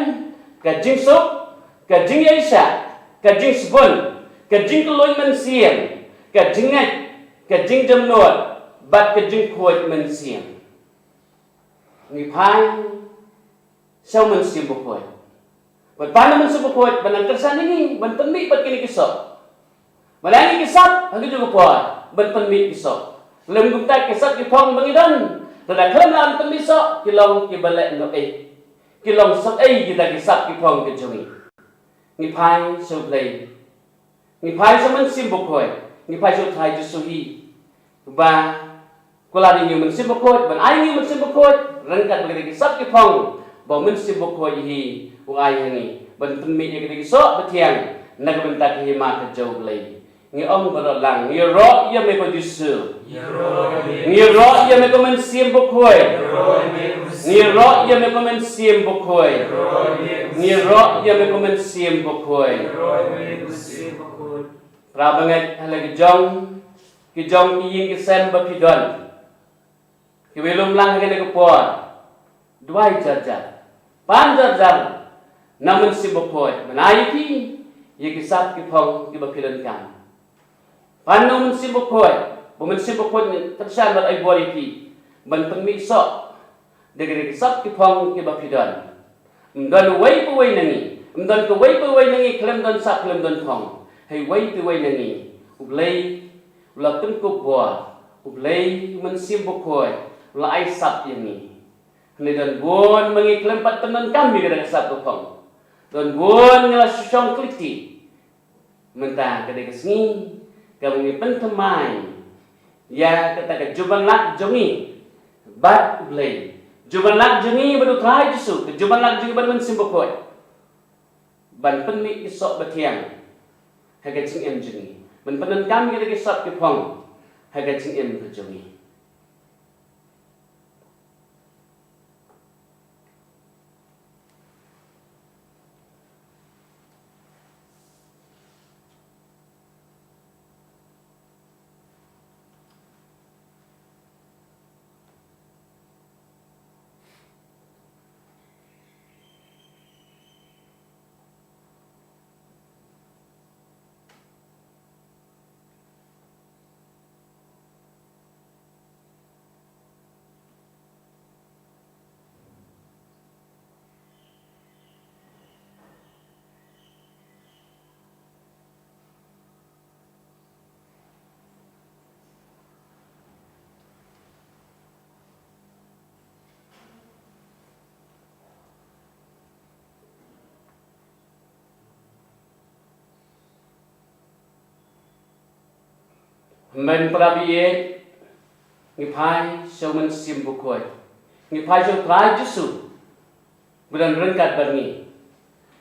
ka jingsuk, ka jingïaishah, ka jingsbun, ka jingkylluid mynsiem, ka jingngeit, ka jingjemnud, bad ka jingkhuid mynsiem. Ngi phai sha u Mynsiem Bakhuid. Bad pan u Mynsiem Bakhuid ban nang kyrshan ïa ngi ban pynmih bad kine ki soh. Ban ai ngi ki sap ha kajuh ka por ban pynmih ki soh. Lem kumta ki sap ki phong ba ngi don, lada khlem lah ban pynmih soh, ki long kiba leh noh ei. Ki long soh ei kita ki sap ki phong ki jong ngi. Ngi phai sha U Blei. Ngi phai sha u Mynsiem Bakhuid, ngi phai sha u Trai Jisu hi. Ba u la ai ïa ngi u Mynsiem Bakhuid, ban ai ïa ngi u Mynsiem Bakhuid ryngkat bad kita ki sap ki phong ba u Mynsiem Bakhuid hi u ai ha ngi, ban pynmih ïa kita ki soh ba thiang na ka bynta ka hima ka jong U Blei. Ngi ong baroh lang, ngi ïaroh ïa me ko Jisu. Ngi ïaroh ïa me ko Mynsiem Bakhuid. Ngi ïaroh ïa me ko Mynsiem Bakhuid. Ngi ïaroh ïa me ko Mynsiem Bakhuid. Para bangeit, ha la ki jong, ki jong ki ïing ki sem ba phi don, kiba lum lang ha kane ka por, duwai jar jar, pan jar jar na u Mynsiem Bakhuid ban ai ïa phi ïa ki sap ki phong kiba phi donkam. Pan na u Mynsiem Bakhuid, ba u Mynsiem Bakhuid un kyrshan bad ai bor ïa phi ban pynmih soh da ki sap ki phong kiba phi don. Ym don uwei pa uwei na ngi, ym don kawei pa uwei na ngi khlem don sap khlem don phong. Hei uwei pa uwei na ngi U Blei u la pynkup bor, U Blei u Mynsiem Bakhuid u la ai sap ïa ngi. Hynrei don bun ma ngi khlem pat pyndonkam ïa kata ka sap ka phong. Don bun ngi la shu shong khliti. Mynta ka dei ka sngi kaba ngi pynthymmai ïa kata ka jubab lad jong ngi bad U Blei, jubab lad jong ngi bad u Trai Jisu, ka jubab lad jong ngi bad u Mynsiem Bakhuid, ban pynmih ki soh ba thiang ha ka jingim jong ngi, ban pyndonkam ïa kata ki sap ki phong ha ka jingim ka jong ngi. Hynmen para baieit, ngi phai sha u Mynsiem Bakhuid. Ngi phai sha u Trai Jisu ba don ryngkat bad ngi,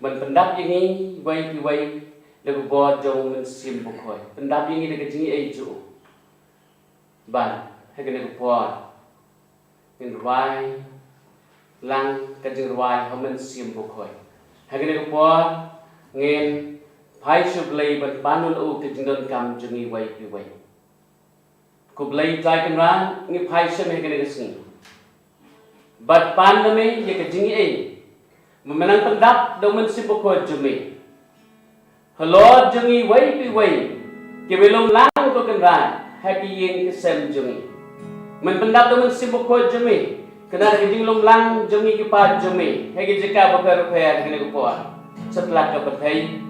ban pyndap ïa ngi uwei pa uwei da ka bor jong u Mynsiem Bakhuid. Pyndap ïa ngi da ka jingaiei jong u. Bad ha kane ka por ngin rwai lang ka jingrwai ha u Mynsiem Bakhuid. Ha kane ka por ngin phai sha u Blei ban pan noh ïa u ka jingdonkam jong ngi uwei pa uwei. Ko Blei Trai Kynrad, ngi phai sha me ha kane ka sngi bad pan na me ïa ka jingaiei ba me nang pyndap da u Mynsiem Bakhuid jong me halor jong ngi uwei pa uwei kiba lum lang, ko Kynrad, ha ki ïing ki sem jong ngi. Men pyndap da u Mynsiem Bakhuid jong me, Kynrad, ha ka jinglum lang jong ngi ki paid jong me ha ki jaka bapher bapher ha kane ka por, satlak ka pyrthei.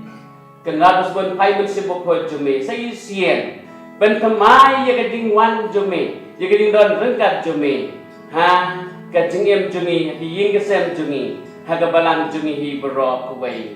Kynrad, ba sbun phai Mynsiem Bakhuid jong me sa shisien ban thymmai ïa ka jingwan jong me, ïa ka jingdon ryngkat jong me ha ka jingim jong ngi, ha ki ïing ki sem jong ngi, ha ka balang jong ngi hi baroh kawei.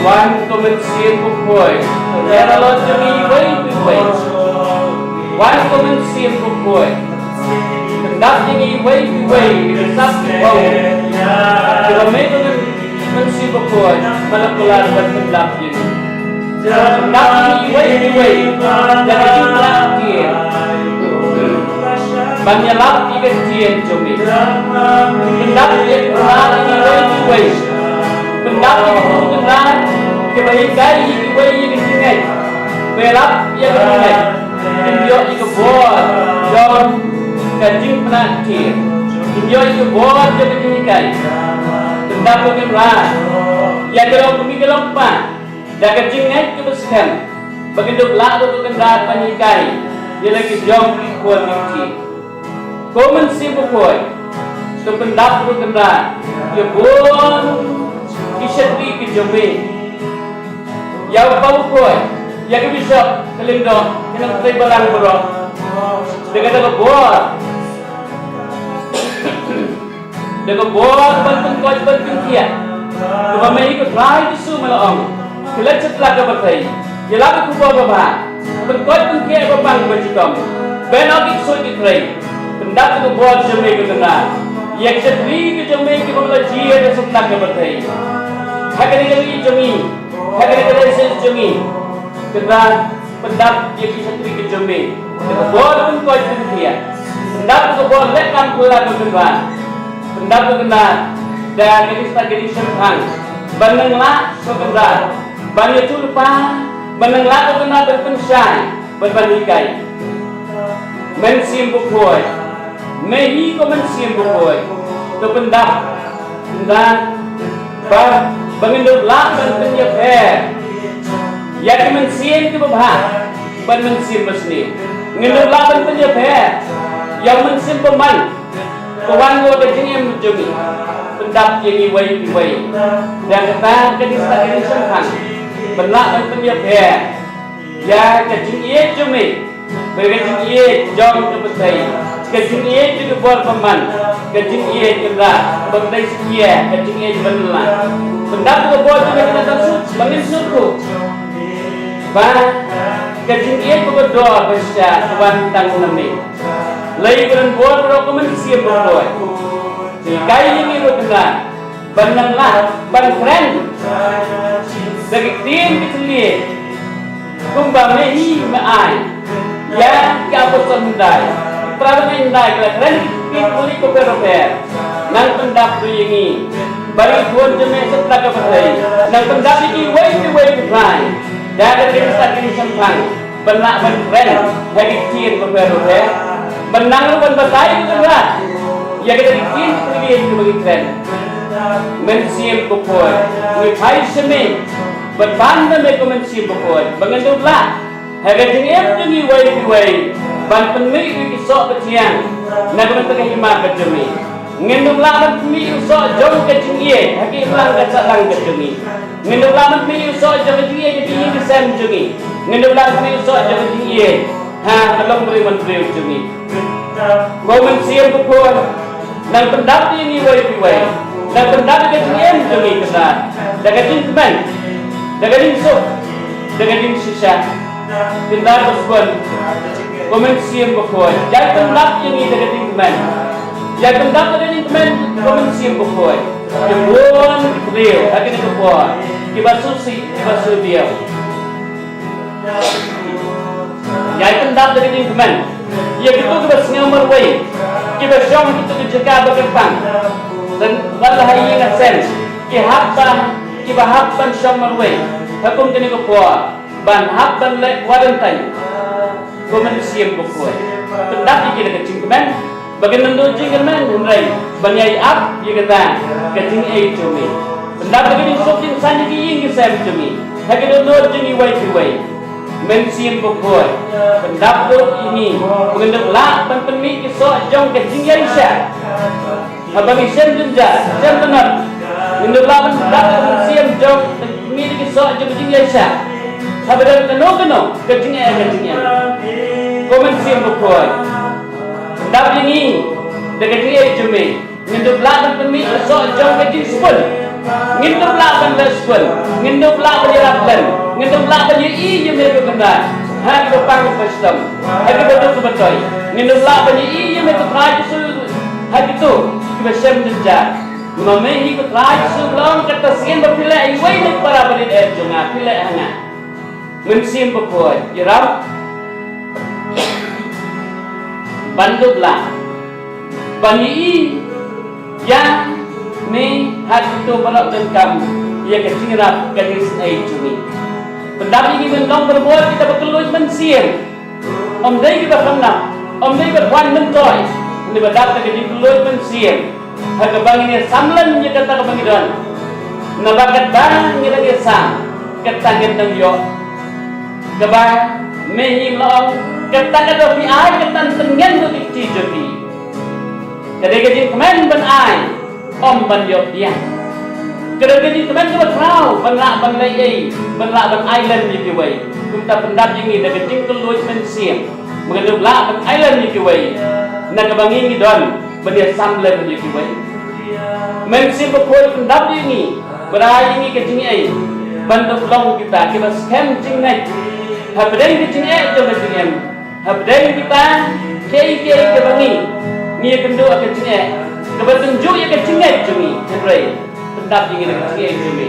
Wan ko Mynsiem Bakhuid, ïa ka lok jong ngi uwei pa uwei. Wan ko Mynsiem Bakhuid, pyndap ïa ngi uwei pa uwei, ki sap ki bor. Ki ba me ko Mynsiem Bakhuid, ma la kular ban pyndap ïa ngi. Pyndap ïa ngi uwei pa uwei da ka jingpynlong ktien ban ïalap ïa ka ktien jong me. Pyndap ïa ngi uwei pa uwei. Pyndap ïa ngi uwei pa uwei kiba hikai ïa kiwei ïa ka jingngeit, ba ïalap ïa ka jingngeit kin ïoh ïa ka bor jong ka jingpynlong ktien, kin ïoh ïa ka bor jong ka jinghikai. Pyndap ko Kynrad ïa ki long kmie ki long kpa da ka jingngeit kaba skhem, ba kin dup lah ruh ko Kynrad ban hikai ïa la ki jong ki khun ki kti. Ko Mynsiem Bakhuid, to pyndap ruh Kynrad ïa bun ki shatri ki jong me, ïa u Kpa Bakhuid, ïa ki bishop, ki lyngdoh, ki nongtrei balang baroh, da kata ka bor, da ka bor ban pynkoit ban pynkhiah, kaba me hi ko Trai Jisu me la ong, khie leit sha satlak ka pyrthei, ïalap ïa ka khubor babha, pynkoit pynkhiah ïa ba pang ba chitom, beh noh ki ksuid ki khrei. Pyndap ïa ka bor jong me ko Kynrad ïa ki shatri ki jong me kiba me la jia sha satlak ka pyrthei. Ha kane ka ri jong ngi, ha kane ka ri jong ngi, Kynrad, pyndap ïa ki shatri ki jong me da ka bor pynkoit pynkhiah. Pyndap ïa ka bor leh kam phylla ko Kynrad. Pyndap ko Kynrad da kane ka stad ka jingshemphang ban nang lah ko Kynrad ban ïathuhlypa, ban nang lah ko Kynrad ban pynshai bad ban hikai. Mynsiem Bakhuid, me hi ko Mynsiem Bakhuid, to pyndap, pyndap ba, ba ngin dup lah ban pynïapher ïa ki mynsiem kiba bha bad mynsiem basniew. Ngin dup lah ban pynïapher ïa u mynsiem bymman ka wan ha ka jingim jong ngi. Pyndap ïa ngi uwei pa uwei da kata ka jingstad ka jingshemphang ban lah ban pynïapher Ïa ka jingïeit jong me, ba ka jingïeit jong ka pyrthei, ka jingïeit jong ka bor bymman, ka jingïeit ka la, ba ka dei satia, ka jingïeit ban la. Pyndap ka bor jong me ka la suk, ba ngin suk ko. Ba ka jingïeit ka bor ba sha wan tang na me. Lei ban bor ro ko men siem ba bor. Kai ni ro kena. Ban nang lah, ban kren. Da ki ktien ki thylliej. Kumba me hi me ai. Ïa ki apostol hyndai. Para bangeit hyndai ki la kren ki thylliej bapher bapher. Nang pyndap ïa ngi. Ba ngi khun jong me sha ka pyrthei. Nang pyndap ïa ngi wei ki wei ki lai. Da ka dei sa ki shemphang. Ban lah ban kren ha ki ktien bapher bapher. Ban nang ruh ban batai ruh ban rah ïa kita ki ktien ki ktien kiba ngi kren. Mynsiem Bakhuid, ngi phai sha me. Ban pan na me ko Mynsiem Bakhuid ba ngin dup lah ha ka jingim jong ngi wei pa wei ban pynmih ïa ki soh pathiang na ka bynta ka hima ka jong ngi. Ngin dup lah ban pynmih ïa u soh jong ka jingïeit ha ki imlang ka sahlang ka jong ngi. Ngin dup lah ban pynmih ïa u soh jong ka jingïeit ha ki ïing ki sem jong ngi. Ngin dup lah ban pynmih ïa u soh jong ka jingïeit ha ka longbriew manbriew jong ngi. Ko Mynsiem Bakhuid, nang pyndap ïa ngi wei pa wei. Nang pyndap ïa ka jingim jong ngi kata da ka jingkmen, da ka jingsuk, da ka jingshisha. Kynda ba sbun, ko Mynsiem Bakhuid, ïai pyndap ïa ngi da ka jingkmen. Ïai pyndap da ka jingkmen, ko Mynsiem Bakhuid. Ki bun ki briew ha kane ka por kiba sngewsih, kiba sngewdiaw. Ïai pyndap da ka jingkmen ïa kito kiba sngew marwei, kiba shong ha kito ki jaka ba kyrpang. Wat la ha ïing ha sem, ki hap ban, kiba hap ban shong marwei ha kum kane ka por. Ban hap ban leh quarantine. Ko Mynsiem Bakhuid, pyndap ïa ki da ka jingkmen, ba kin ym duh jingkmen hynrei ban ïai ap ïa kata ka jingïeit jong me. Pyndap ïa ka jingsuk jingsaiñ ïa ki ïing ki sem jong me ha ki dohnud jong ngi wei pa wei. Mynsiem Bakhuid, pyndap duh ïa ngi ba ngin dup lah ban pynmih ki soh jong ka jingïaishah. Haba ngi shem jynjar, shem bynrap, ngin dup lah ban pyndap ïa ka mynsiem jong ngi da ki soh jong ka jingïaishah. Haba don kano kano ka jingeh ka jingeh, ko Mynsiem Bakhuid, pyndap ïa ngi da ka jingïeit jong me. Ngin dup lah ban pynmih ki soh jong ka jingsbun. Ngin dup lah ban leh sbun. Ngin dup lah ban ïarap lem. Ngin dup lah ban ïohi ïa me ko Kynrad ha kiba pang kiba shitom, ha kiba duk kiba toi. Ngin dup lah ban ïohi ïa me ko Trai Jisu ha kito kiba shem jynjar. Namar me hi ko Trai Jisu, long kata sien ba phi leh ïa uwei na ki para bangeit jong nga, phi leh ha nga. Mynsiem Bakhuid, ïarap ban dup lah ban ïohi ïa me ha kito baroh donkam ïa ka jingïarap ka jingisynei jong me. Pyndap ïa ngi ban long barabor kita ba kylluid mynsiem. Ym dei kiba khynnah, ym dei kiba kwah myntoi, hynrei ba dap da ka jingkylluid mynsiem ha kaba ngin ïa sam lem ïa kata kaba ngi don. Naba katba ngi dang ïa sam, kata ngin dang ïoh. Kaba me hi me la ong, kata ka dei phi ai, kata tyngen ruh ki kti jong phi. Ka dei ka jingkmen ban ai, ym ban ïoh biang. Ka dei ka jingkmen kaba khraw ban lah ban leh ei, ban lah ban ai lem ïa kiwei. Kumta pyndap ïa ngi da ka jingkylluid mynsiem, ba ngin dup lah ban ai lem ïa kiwei na kaba ngi ngi don, ban ïa sam lem ïa kiwei. Mynsiem Bakhuid, pyndap ïa ngi, ba rai ïa ngi ka jingaiei ban dup long kita kiba skhem jingngeit hapdeng ka jingeh jong ka jingim. Hapdeng kita kiei kiei kiba ngi ngi ïakynduh ha ka jingeh kaba tynjuh ïa ka jingngeit jong ngi, hynrei pyndap ïa ngi da ka jingngeit jong me.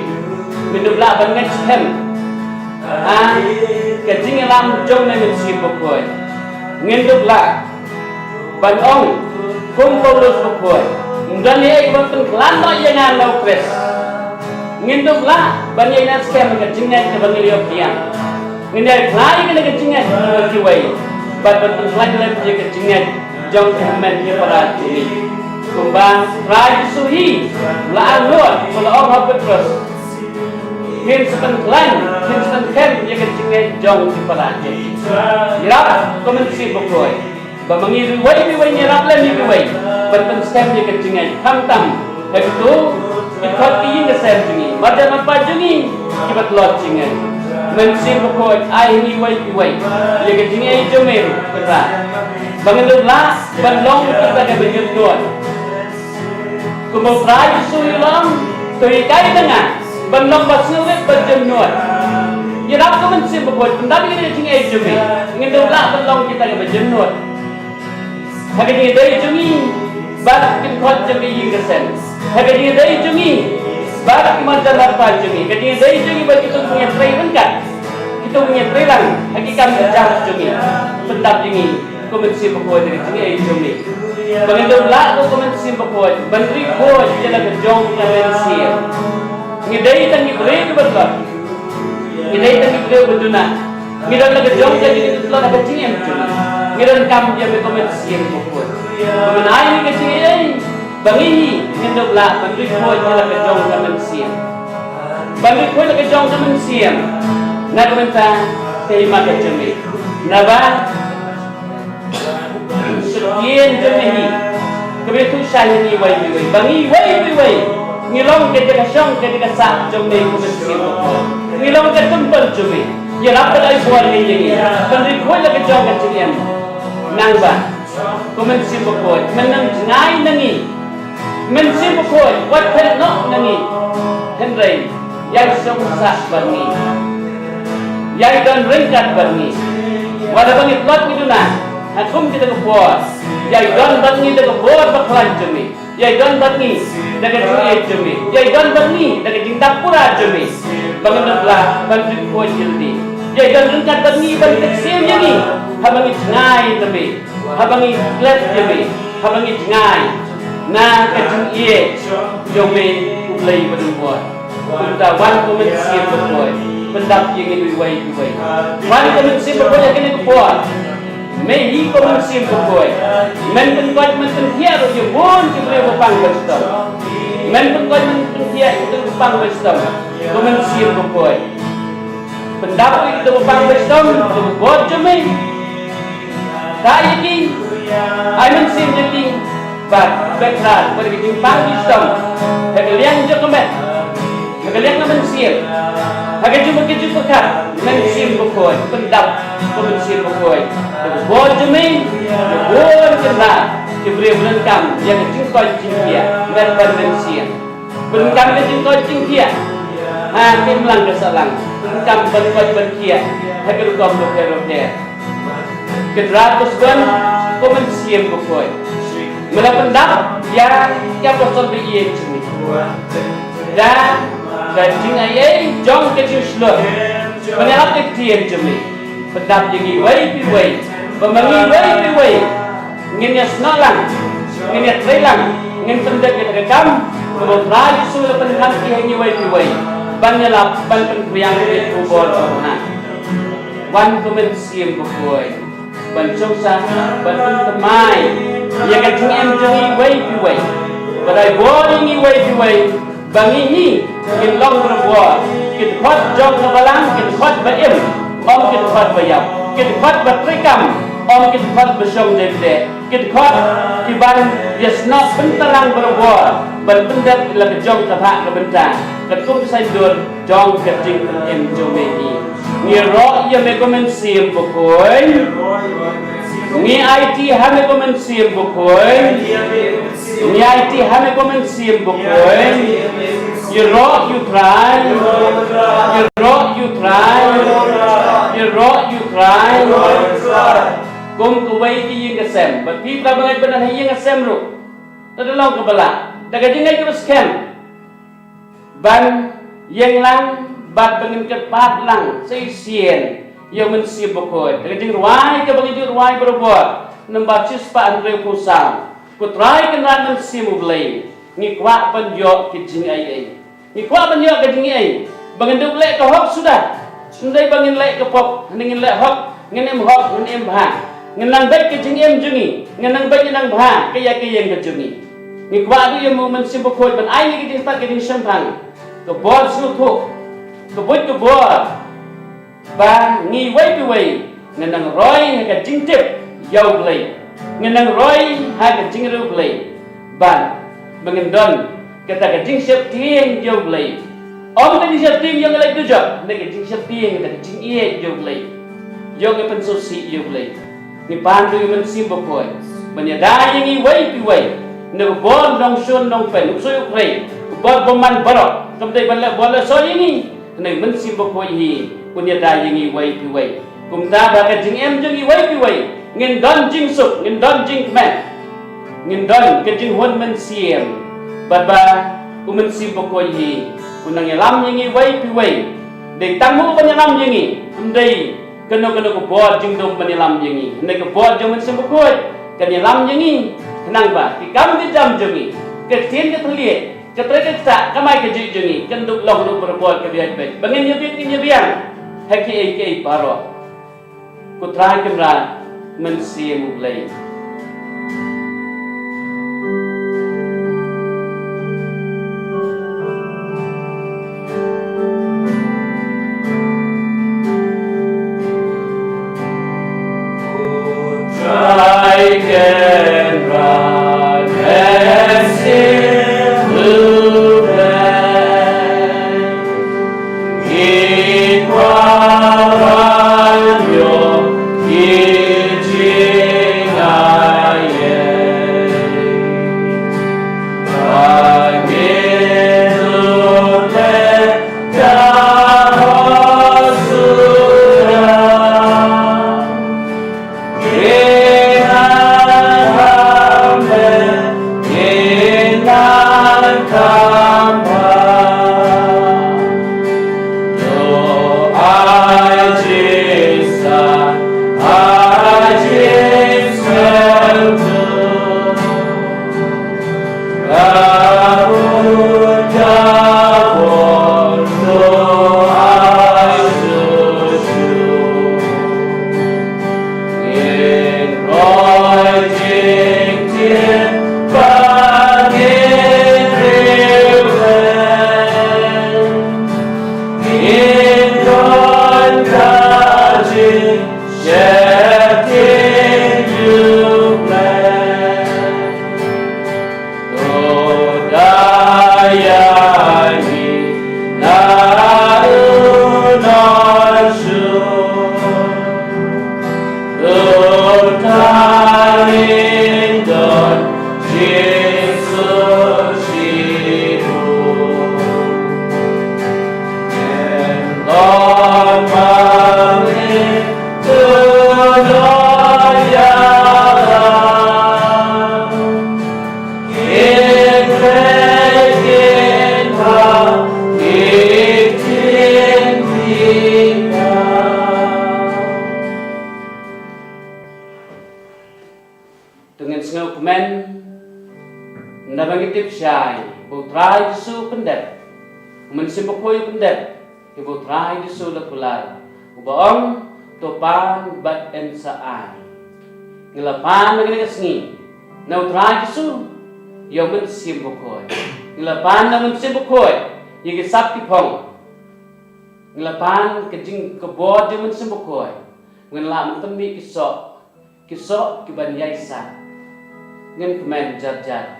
Ngin dup lah ban ngeit skhem ha ka jingïalam jong me Mynsiem Bakhuid. Ngin dup lah ban ong kum Paulus Bakhuid, ym don ei ei ban pynkhlaiñ noh ïa nga na U Khrist. Ngin dup lah ban ïaineh skhem ha ka jingngeit kaba ngi la ïoh biang. Ngin ïai khlaiñ ïa ka jingngeit jong kiwei bad ban pynkhlaiñ lem ïa ka jingngeit jong ki hynmen ki para jong ngi. Kumba Trai Jisu hi u la ailad, u la ong ha u Petros, phin sa pynkhlaiñ, phin sa pynskhem ïa ka jingngeit jong ki para jong ngi. Ïarap ko Mynsiem Bakhuid ba ma ngi ruh uwei pa uwei ngi ïarap lem ïa kiwei ban pynskhem ïa ka jingngeit, khamtam ha kito ki khot ki ïing ki sem jong ngi, marjan marpa jong ngi kiba tlot jingngeit. Mynsiem Bakhuid, ai ha ngi iwei pa iwei ïa ka jingaiei jong me ruh, Kynrad, ba ngin dup lah ban long kita kiba jemnud. Kumba U Trai Jisu u la ong, to hikai na nga ban long ba sngewrit bad jemnud. Ïarap ko Mynsiem Bakhuid, pyndap ïa ka jingaiei jong me, ngin dup lah ban long kita kiba jemnud ha ka jingïadei jong ngi bad ki dkhot jong ka ïing ka sem, ha ka jingïadei jong ngi bad ki mata marpa jong ngi, ka jingïadei jong ngi bad kito kiba ngi ïatrei ryngkat, kito kiba ngi ïatrei lang ha ki kam ka jam jong ngi. Pyndap ïa ngi ko Mynsiem Bakhuid da ka jingaiei jong me, ba ngin dup lah ko Mynsiem Bakhuid ban ri khuid ïa la ka jong ka mynsiem. Ngi dei tang ki briew kiba tlot, ngi dei tang ki briew ba duna, ngi don la ka jong ka jingtlot ha ka jingim jong ngi. Ngi donkam ïa me ko Mynsiem Bakhuid, ba men ai ngi ka jingaiei ba ngi hi ngin dup lah ban ri khuid ïa la ka jong ka mynsiem, ban ri khuid la ka jong ka mynsiem na ka bynta ka hima ka jong me. Naba ka ktien jong me hi kaba ïathuh shai ha ngi iwei pa iwei, ba ngi iwei pa iwei ngi long ka jaka shong ka jaka sah jong me ko Mynsiem Bakhuid, ngi long ka templ jong me. Ïarap bad ai bor ïa ngi ban ri khuid la ka jong ka jingim. Nangba ko Mynsiem Bakhuid, men ym jngai na ngi. Mynsiem Bakhuid, wat phet noh na ngi, hynrei ïai shong sah bad ngi, ïai don ryngkat bad ngi. Wat haba ngi tlot ngi duna ha kum kita ki por, ïai don bad ngi da ka bor bakhlaiñ jong me, ïai don bad ngi da ka jingïeit jong me, ïai don bad ngi da ka jingdap pura jong me, ba ngin dup lah ban ri khuid ïa lade. Ïai don ryngkat bad ngi ban kyrsiew ïa ngi haba ngi jngai na me, haba ngi klet ïa me, haba ngi jngai na ka jingïeit jong me, U Blei ba donbor. Kumta wan ko Mynsiem Bakhuid, pyndap ïa ngi iwei pa iwei. Wan ko Mynsiem Bakhuid ha kane ka por. Me hi ko Mynsiem Bakhuid, men pynkoit men pynthiah ruh ïa bun ki briew ba pang ba shitom. Men pynkoit men pynthiah ïa kito ba pang ba shitom ko Mynsiem Bakhuid. Pyndap ïa kito ba pang ba shitom da ka bor jong me. Tah ïa ki, ai mynsiem ïa ki, bad bad Kynrad, bad ka jingpang ka jingtong ha ka liang jong ka met, ha ka liang ka mynsiem, ha ka jingmut ka jingpyrkhat. Mynsiem Bakhuid, pyndap ko Mynsiem Bakhuid da ka bor jong me ïa bun Kynrad ki briew ba donkam ïa ka jingkoit jingkhiah met bad mynsiem. Ba donkam ka jingkoit jingkhiah ha ka imlang ka sahlang, ba donkam ban koit ban khiah ha ki rukom bapher bapher. Kynrad ba sbun, ko Mynsiem Bakhuid, me la pyndap ïa ki apostol ba ïeit jong me da ka jingaiei jong ka jingshlur, ban ïalap ïa ka ktien jong me. Pyndap ïa ngi iwei pa iwei, ba ma ngi iwei pa iwei ngin ïasnoh lang, ngin ïatrei lang, ngin pyndep ïa ka kam kaba U Trai Jisu u la pynkham ïa ngi iwei pa iwei ban ïalap, ban pynphriang ïa ka bor jong U Trai. Wan ko Mynsiem Bakhuid ban shong sah, ban pynthymmai ïa ka jingim jong ngi iwei pa iwei, ban ai bor ïa ngi iwei pa iwei, ba ngi hi ngin long barabor ki dkhot jong ka balang, ki dkhot ba im, ym ki dkhot ba ïap, ki dkhot ba treikam, ym ki dkhot ba shong jait leh, ki dkhot ki ban ïasnoh pyntalang barabor ban pyndep la ka jong ka bhah ka bynta katkum ka saiñdur jong ka jingpynim jong me hi. Ngi ïaroh ïa me ko Mynsiem Bakhuid. Ngi aiti ha me ko Mynsiem Bakhuid. Ngi aiti ha me ko Mynsiem Bakhuid. Ïaroh ïa U Trai. Ïaroh ïa U Trai. Ïaroh ïa U Trai. Kum kawei ka ïing ka sem, bad phi para bangeit ba don ha ïing ha sem ruh, to da long kaba lah da ka jingngeit kaba skhem ban ïeng lang bad ba ngin kyrpad lang sa shisien ïa U Mynsiem Bakhuid da ka jingrwai kaba ngi ju rwai barabor. Nambar shispah hynriewphew saw. Ko Trai Kynrad Mynsiem U Blei, ngi kwah ban ïoh ki jingaiei. Ngi kwah ban ïoh ka jingaiei ba ngin dup leh ka hok suda. Ym dei ba ngin leh ka pop, ngin leh hok, ngin im hok, ngin im bha. Ngin nang beit ka jingim jong ngi, ngin nang beit, ngin nang bha ka ïa ka ïing ka jong ngi. Ngi kwah ruh ïa me U Mynsiem Bakhuid ban ai ngi ka jingstad ka jingshemphang, ka bor sngewthuh, ka buit ka bor, ba ngi iwei pa iwei ngin nang roi ha ka jingtip ïa U Blei, ngin nang roi ha ka jingriewblei, bad ba ngin don kata ka jingsheptieng ïa U Blei. Ym da ka jingsheptieng ïa ka leit dujok, da ka jingsheptieng da ka jingïeit ïa U Blei. Ïa ka pynsngewsih ïa U Blei. Ngi pan da U Mynsiem Bakhuid ban ïada ïa ngi wei pa wei. Na ka bor nongshun nongpynim, u ksuid u khrei, ka bor bymman baroh. Kam dei ban leh bor leh sor ïa ngi. Hynrei U Mynsiem Bakhuid hi un ïada ïa ngi wei pa wei. Kumta ba ka jingim jong ngi wei pa wei ngin don jingsuk, ngin don jingkmen, ngin don ka jinghun mynsiem. Bad ba U Mynsiem Bakhuid hi un nang ïalam ïa ngi wei pa wei. Dei tang mo ban ïalam ïa ngi, ym dei kano kano ka bor jingdum ban ïalam ïa ngi. Hynrei ka bor jong U Mynsiem Bakhuid kan ïalam ïa ngi. Khnang ba ki kam ki jam jong ngi, ka ktien ka thylliej, ka trei ka ktah, ka mai ka jih jong ngi kan dup long ruh barabor ka biang beit. Ba ngin ïa biang, ngin ïa biang ha kiei kiei baroh. Ko Trai Kynrad Mynsiem U Blei. Ko Trai Kynrad Mynsiem U Blei. Ngi kwah ban ïoh ki jingaiei. Ba ngin ïoh leh ka hok suda. To ngin sngewkmen naba ngi tip shai ba U Trai Jisu u pyndep, U Mynsiem Bakhuid u pyndep, ïa ba U Trai Jisu la kular, uba ong, to pan bad yn sa ai. Ngi la pan na kane ka sngi na U Trai Jisu ïa U Mynsiem Bakhuid. Ngi la pan na U Mynsiem Bakhuid ïa ki sap ki phong. Ngi la pan ka jing ka bor jong U Mynsiem Bakhuid. Ngin lah ban pynmih ki soh, ki soh ki ban ïaisah. Ngin kmen jar jar.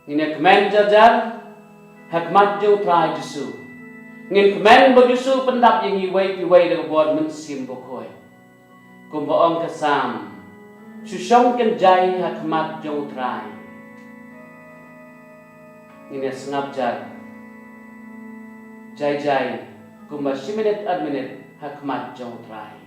Ngin ïa kmen jar jar ha khmat jong U Trai Jisu. Ngin kmen ba U Jisu u pyndap ïa ngi wei pa wei da ka bor Mynsiem Bakhuid. Kumba ong ka Salm, shu shong kynjai ha khmat jong U Trai. Ngin ïa sngap jar jai jai kumba shi minit ar minit ha khmat jong U Trai.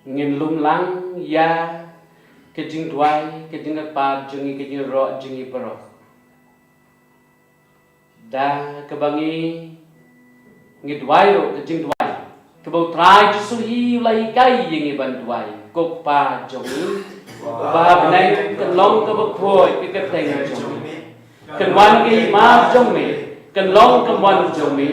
Ngin lum lang ïa ka jingduwai, ka jingkyrpad jong ngi, ka jingïaroh jong ngi baroh. Da kaba ngi, ngi duwai ruh ka jingduwai kaba U Trai Jisu hi u la hikai ïa ngi ban duwai. Ko Kpa jong ngi uba ha bneng, kan long kaba khuid ka kyrteng jong me. Kan wan ka hima jong me, kan long ka mon jong me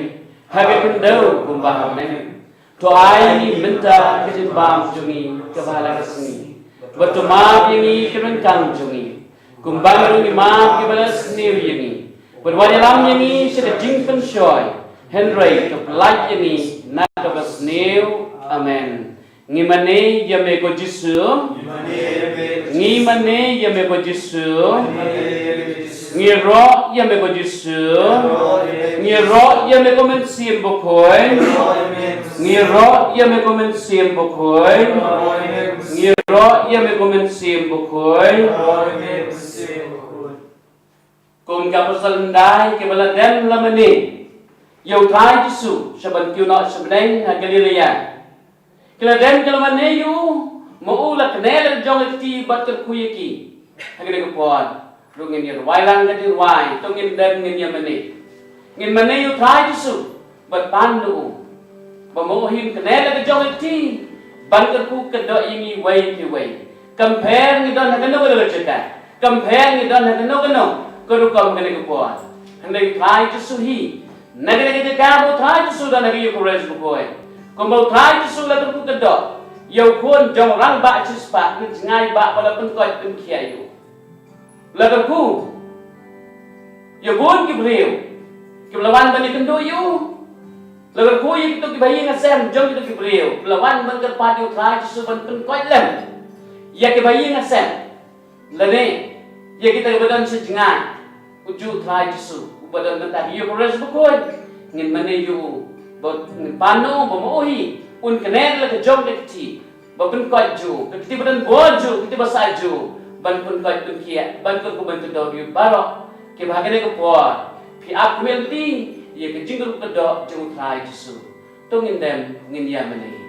ha ka khyndew kumba ha bneng. To ai mynta ka jingbam jong ngi kaba ha la ka sngi. Bad to map ïa ngi ki ryngkang jong ngi, kumba ruh ngi map ïa kiba la sniew ïa ngi. Bad wat ïalam ïa ngi sha ka jingpynshoi, hynrei to pyllait ïa ngi na kaba sniew. Amen. Ngi mane ïa me ko Jisu. Ngi mane ïa me ko Jisu. Ngi ïaroh ïa me ko Jisu. Ngi ïaroh ïa me ko Mynsiem Bakhuid. Ngi ïaroh ïa me ko Mynsiem Bakhuid. Ngi ïaroh ïa me ko Mynsiem Bakhuid. Kum ki apostol hyndai kiba la dem la mane ïa U Trai Jisu sha ban kiew noh sha bneng ha Galilaïa. Ki la dem ki la mane ïa u, ma u la kane la jong ka kti bad kyrkhu ïa ki. Ha kane ka por ruh ngin ïa rwai lang ka jingrwai, to ngin dem ngin ïa mane. Ngin mane ïa U Trai Jisu bad pan na u. Ba ma u hi un kane la ka jong ka kti ban kyrkhu kyndoh ïa ngi wei pa wei. Kam pher ngi don ha kano kano ka jaka, kam pher ngi don ha kano kano ka rukom kane ka por. Hynrei U Trai Jisu hi na kane ka jaka ba U Trai Jisu don ha ka Eucharist Bakhuid. Kumba U Trai Jisu la kyrkhu kyndoh ïa u khun jong u rangbah shispah, u jngai bah ba la pynkoit pynkhiah ïa u. La kyrkhu ïa bun ki briew kiba la wan ban ïakynduh ïa u. La kyrkhu ïa kito kiba ïing ha sem jong kito ki briew kiba la wan ban kyrpad ïa U Trai Jisu ban pynkoit lem ïa kiba ïing ha sem, lane ïa kita kiba don sha jngai. U juh U Trai Jisu uba don mynta ha ka Eucharist Bakhuid. Ngin mane ïa u, ba ngin pan na u ba ma u hi un kane la ka jong ka kti ba pynkoit jong u, ka kti ba don bor jong u, ka kti ba sah jong u ban pynkoit pynkhiah, ban kyrkhu ban kyndoh ïa baroh kiba ha kane ka por phi ap kmie lynti ïa ka jingkyrkhu kyndoh jong U Trai Jisu. To ngin dem ngin ïa mane.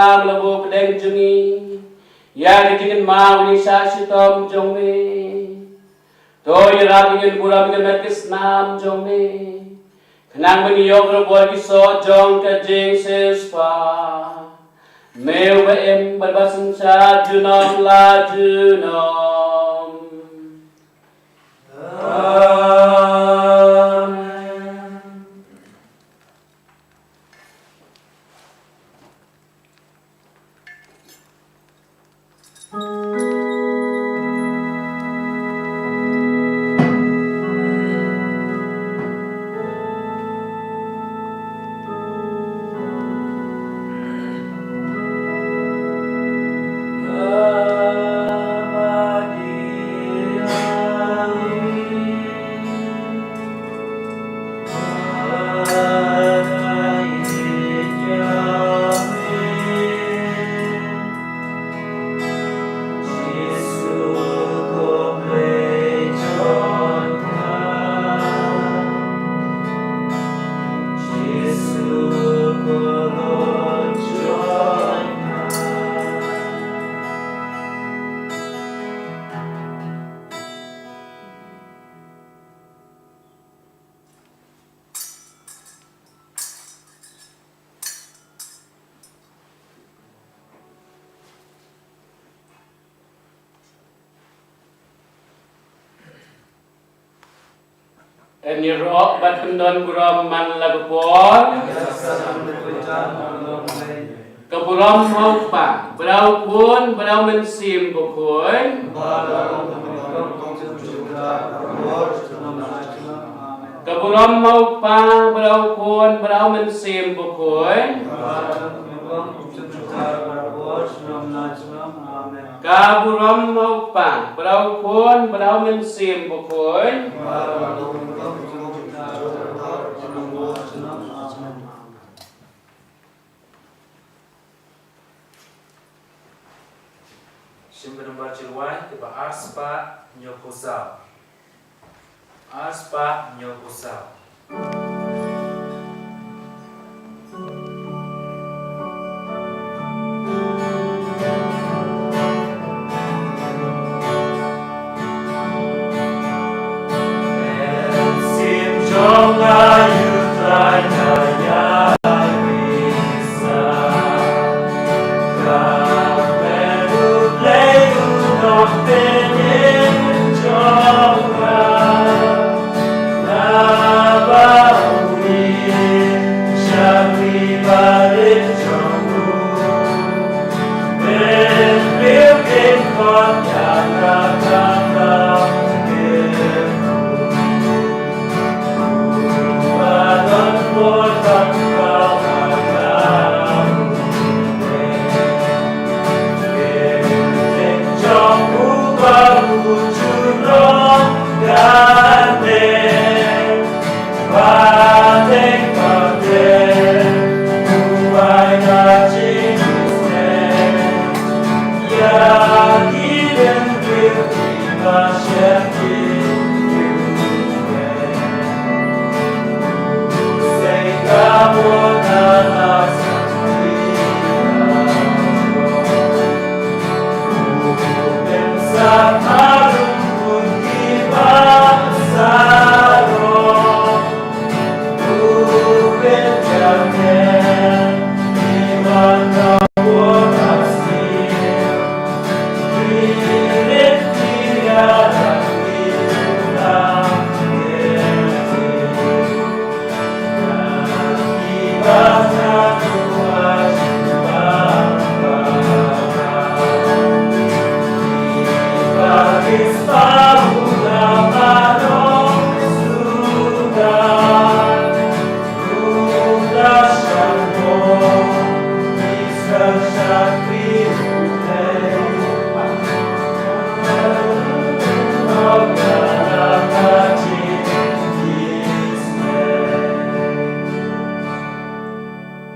Tang la buh pdeng jong ngi ïa ka jingkynmaw ïa ka shitom jong me. To ïarap ïa ngi, burom ïa ka met ka snam jong me, khnang ba ngin ïoh ka reward ki soh jong ka jingsiewspah. Me uba im bad ba synshar junom la junom. Amen. Yn ïaroh bad pyndon burom man la ka por. Ka burom ha u Kpa, bad ha u Khun, bad ha u Mynsiem Bakhuid. Ka burom ha u Kpa, bad ha u Khun, bad ha u Mynsiem Bakhuid. Ka burom ha u Kpa, bad ha u Khun, bad ha u Mynsiem Bakhuid. Shim ka nombar jingduwai kaba ar spah hynñiewphew saw. Ar spah hynñiewphew saw.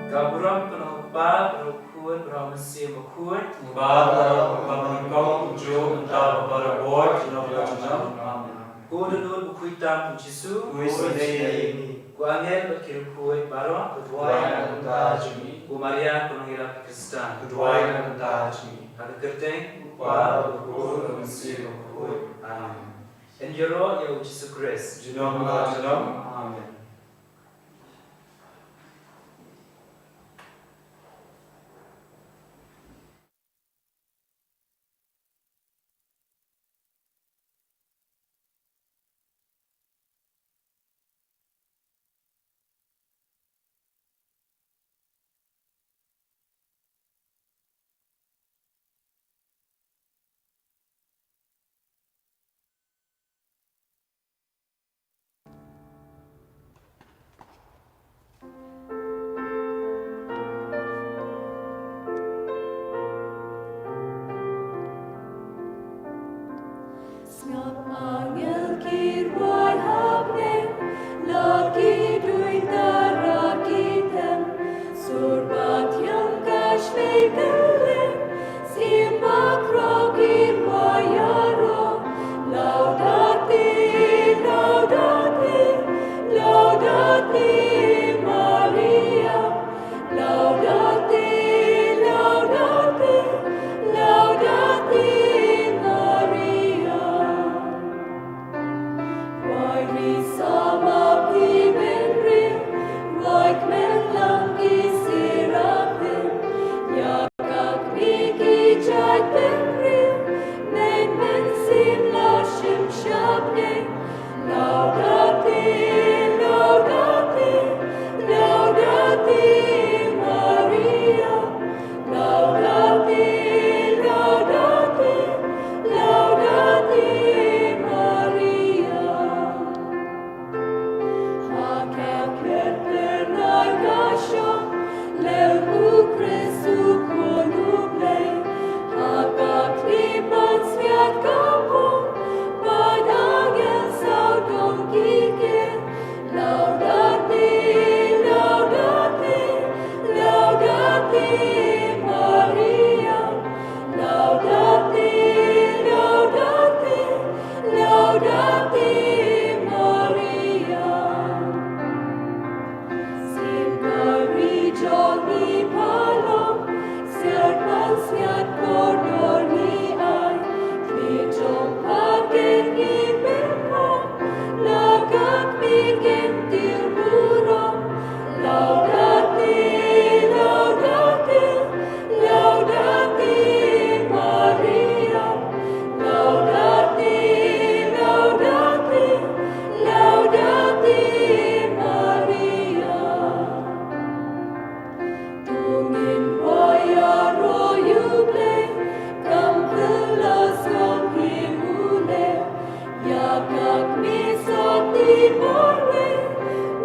Ka burom ka long u Kpa, bad u Khun, bad u Mynsiem Bakhuid. Bad u Kpa, bad u Khun, bad u Mynsiem Bakhuid. Mynta bad baroh. Amen. Ko Dohnud bakhuid tam u Jisu. Khuid ïa ngi. Ko angel bad ki riewkhuid baroh. Duwai namar ka jong ngi. U Maria, ka nongïarap Khristan. Ka duwai na ka bynta jong ngi. Ha ka kyrteng U Kpa, bad U Khun, bad U Mynsiem Bakhuid. Amen. Yn ïaroh ïa U Jisu Khrist. Junom la junom. Amen. Sngap angel ki rwai ha bneng, la ki duitara ki them, sur bad ïing ka shmei kylleng, shim bakhraw ki rwai ïaroh, Laudate, Laudate, Laudate Maria. Laudate, Laudate, Laudate Maria. Rwai ri samla ki bynriew, rwai kmen lang ki seraphim, ïa ka kmie ki jait bynriew, men mynsiem la shim sha bneng, Laudate, Laudate, Laudate Maria. Laudate, Laudate, Laudate Maria. Ha ka kyrteng ka shong, leh U Khrist U Khun U Blei. Ha ka kti pansngiat ka pong, bad angel sawdong ki kyrteng. Laudate, Laudate, Laudate Maria. Laudate, Laudate, Laudate Maria. Sien ka ri jong ngi pha long, sien pansngiat kordor ngi ai, ki jong pha ken ngi pynphong, na ka kmie kyntiew burom. Laudate, Laudate, Laudate Maria. Laudate, Laudate, Laudate Maria. To ngin rwai ïaroh ïa U Blei, kam pynlong sngewbha ïa U Blei. Ïa ka kmie sotti marwei,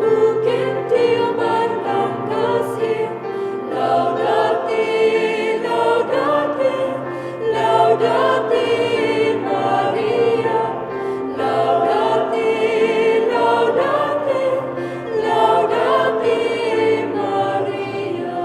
u kyntiew ban tang ka sien. Laudate, Laudate, Laudate Maria. Laudate, Laudate, Laudate Maria.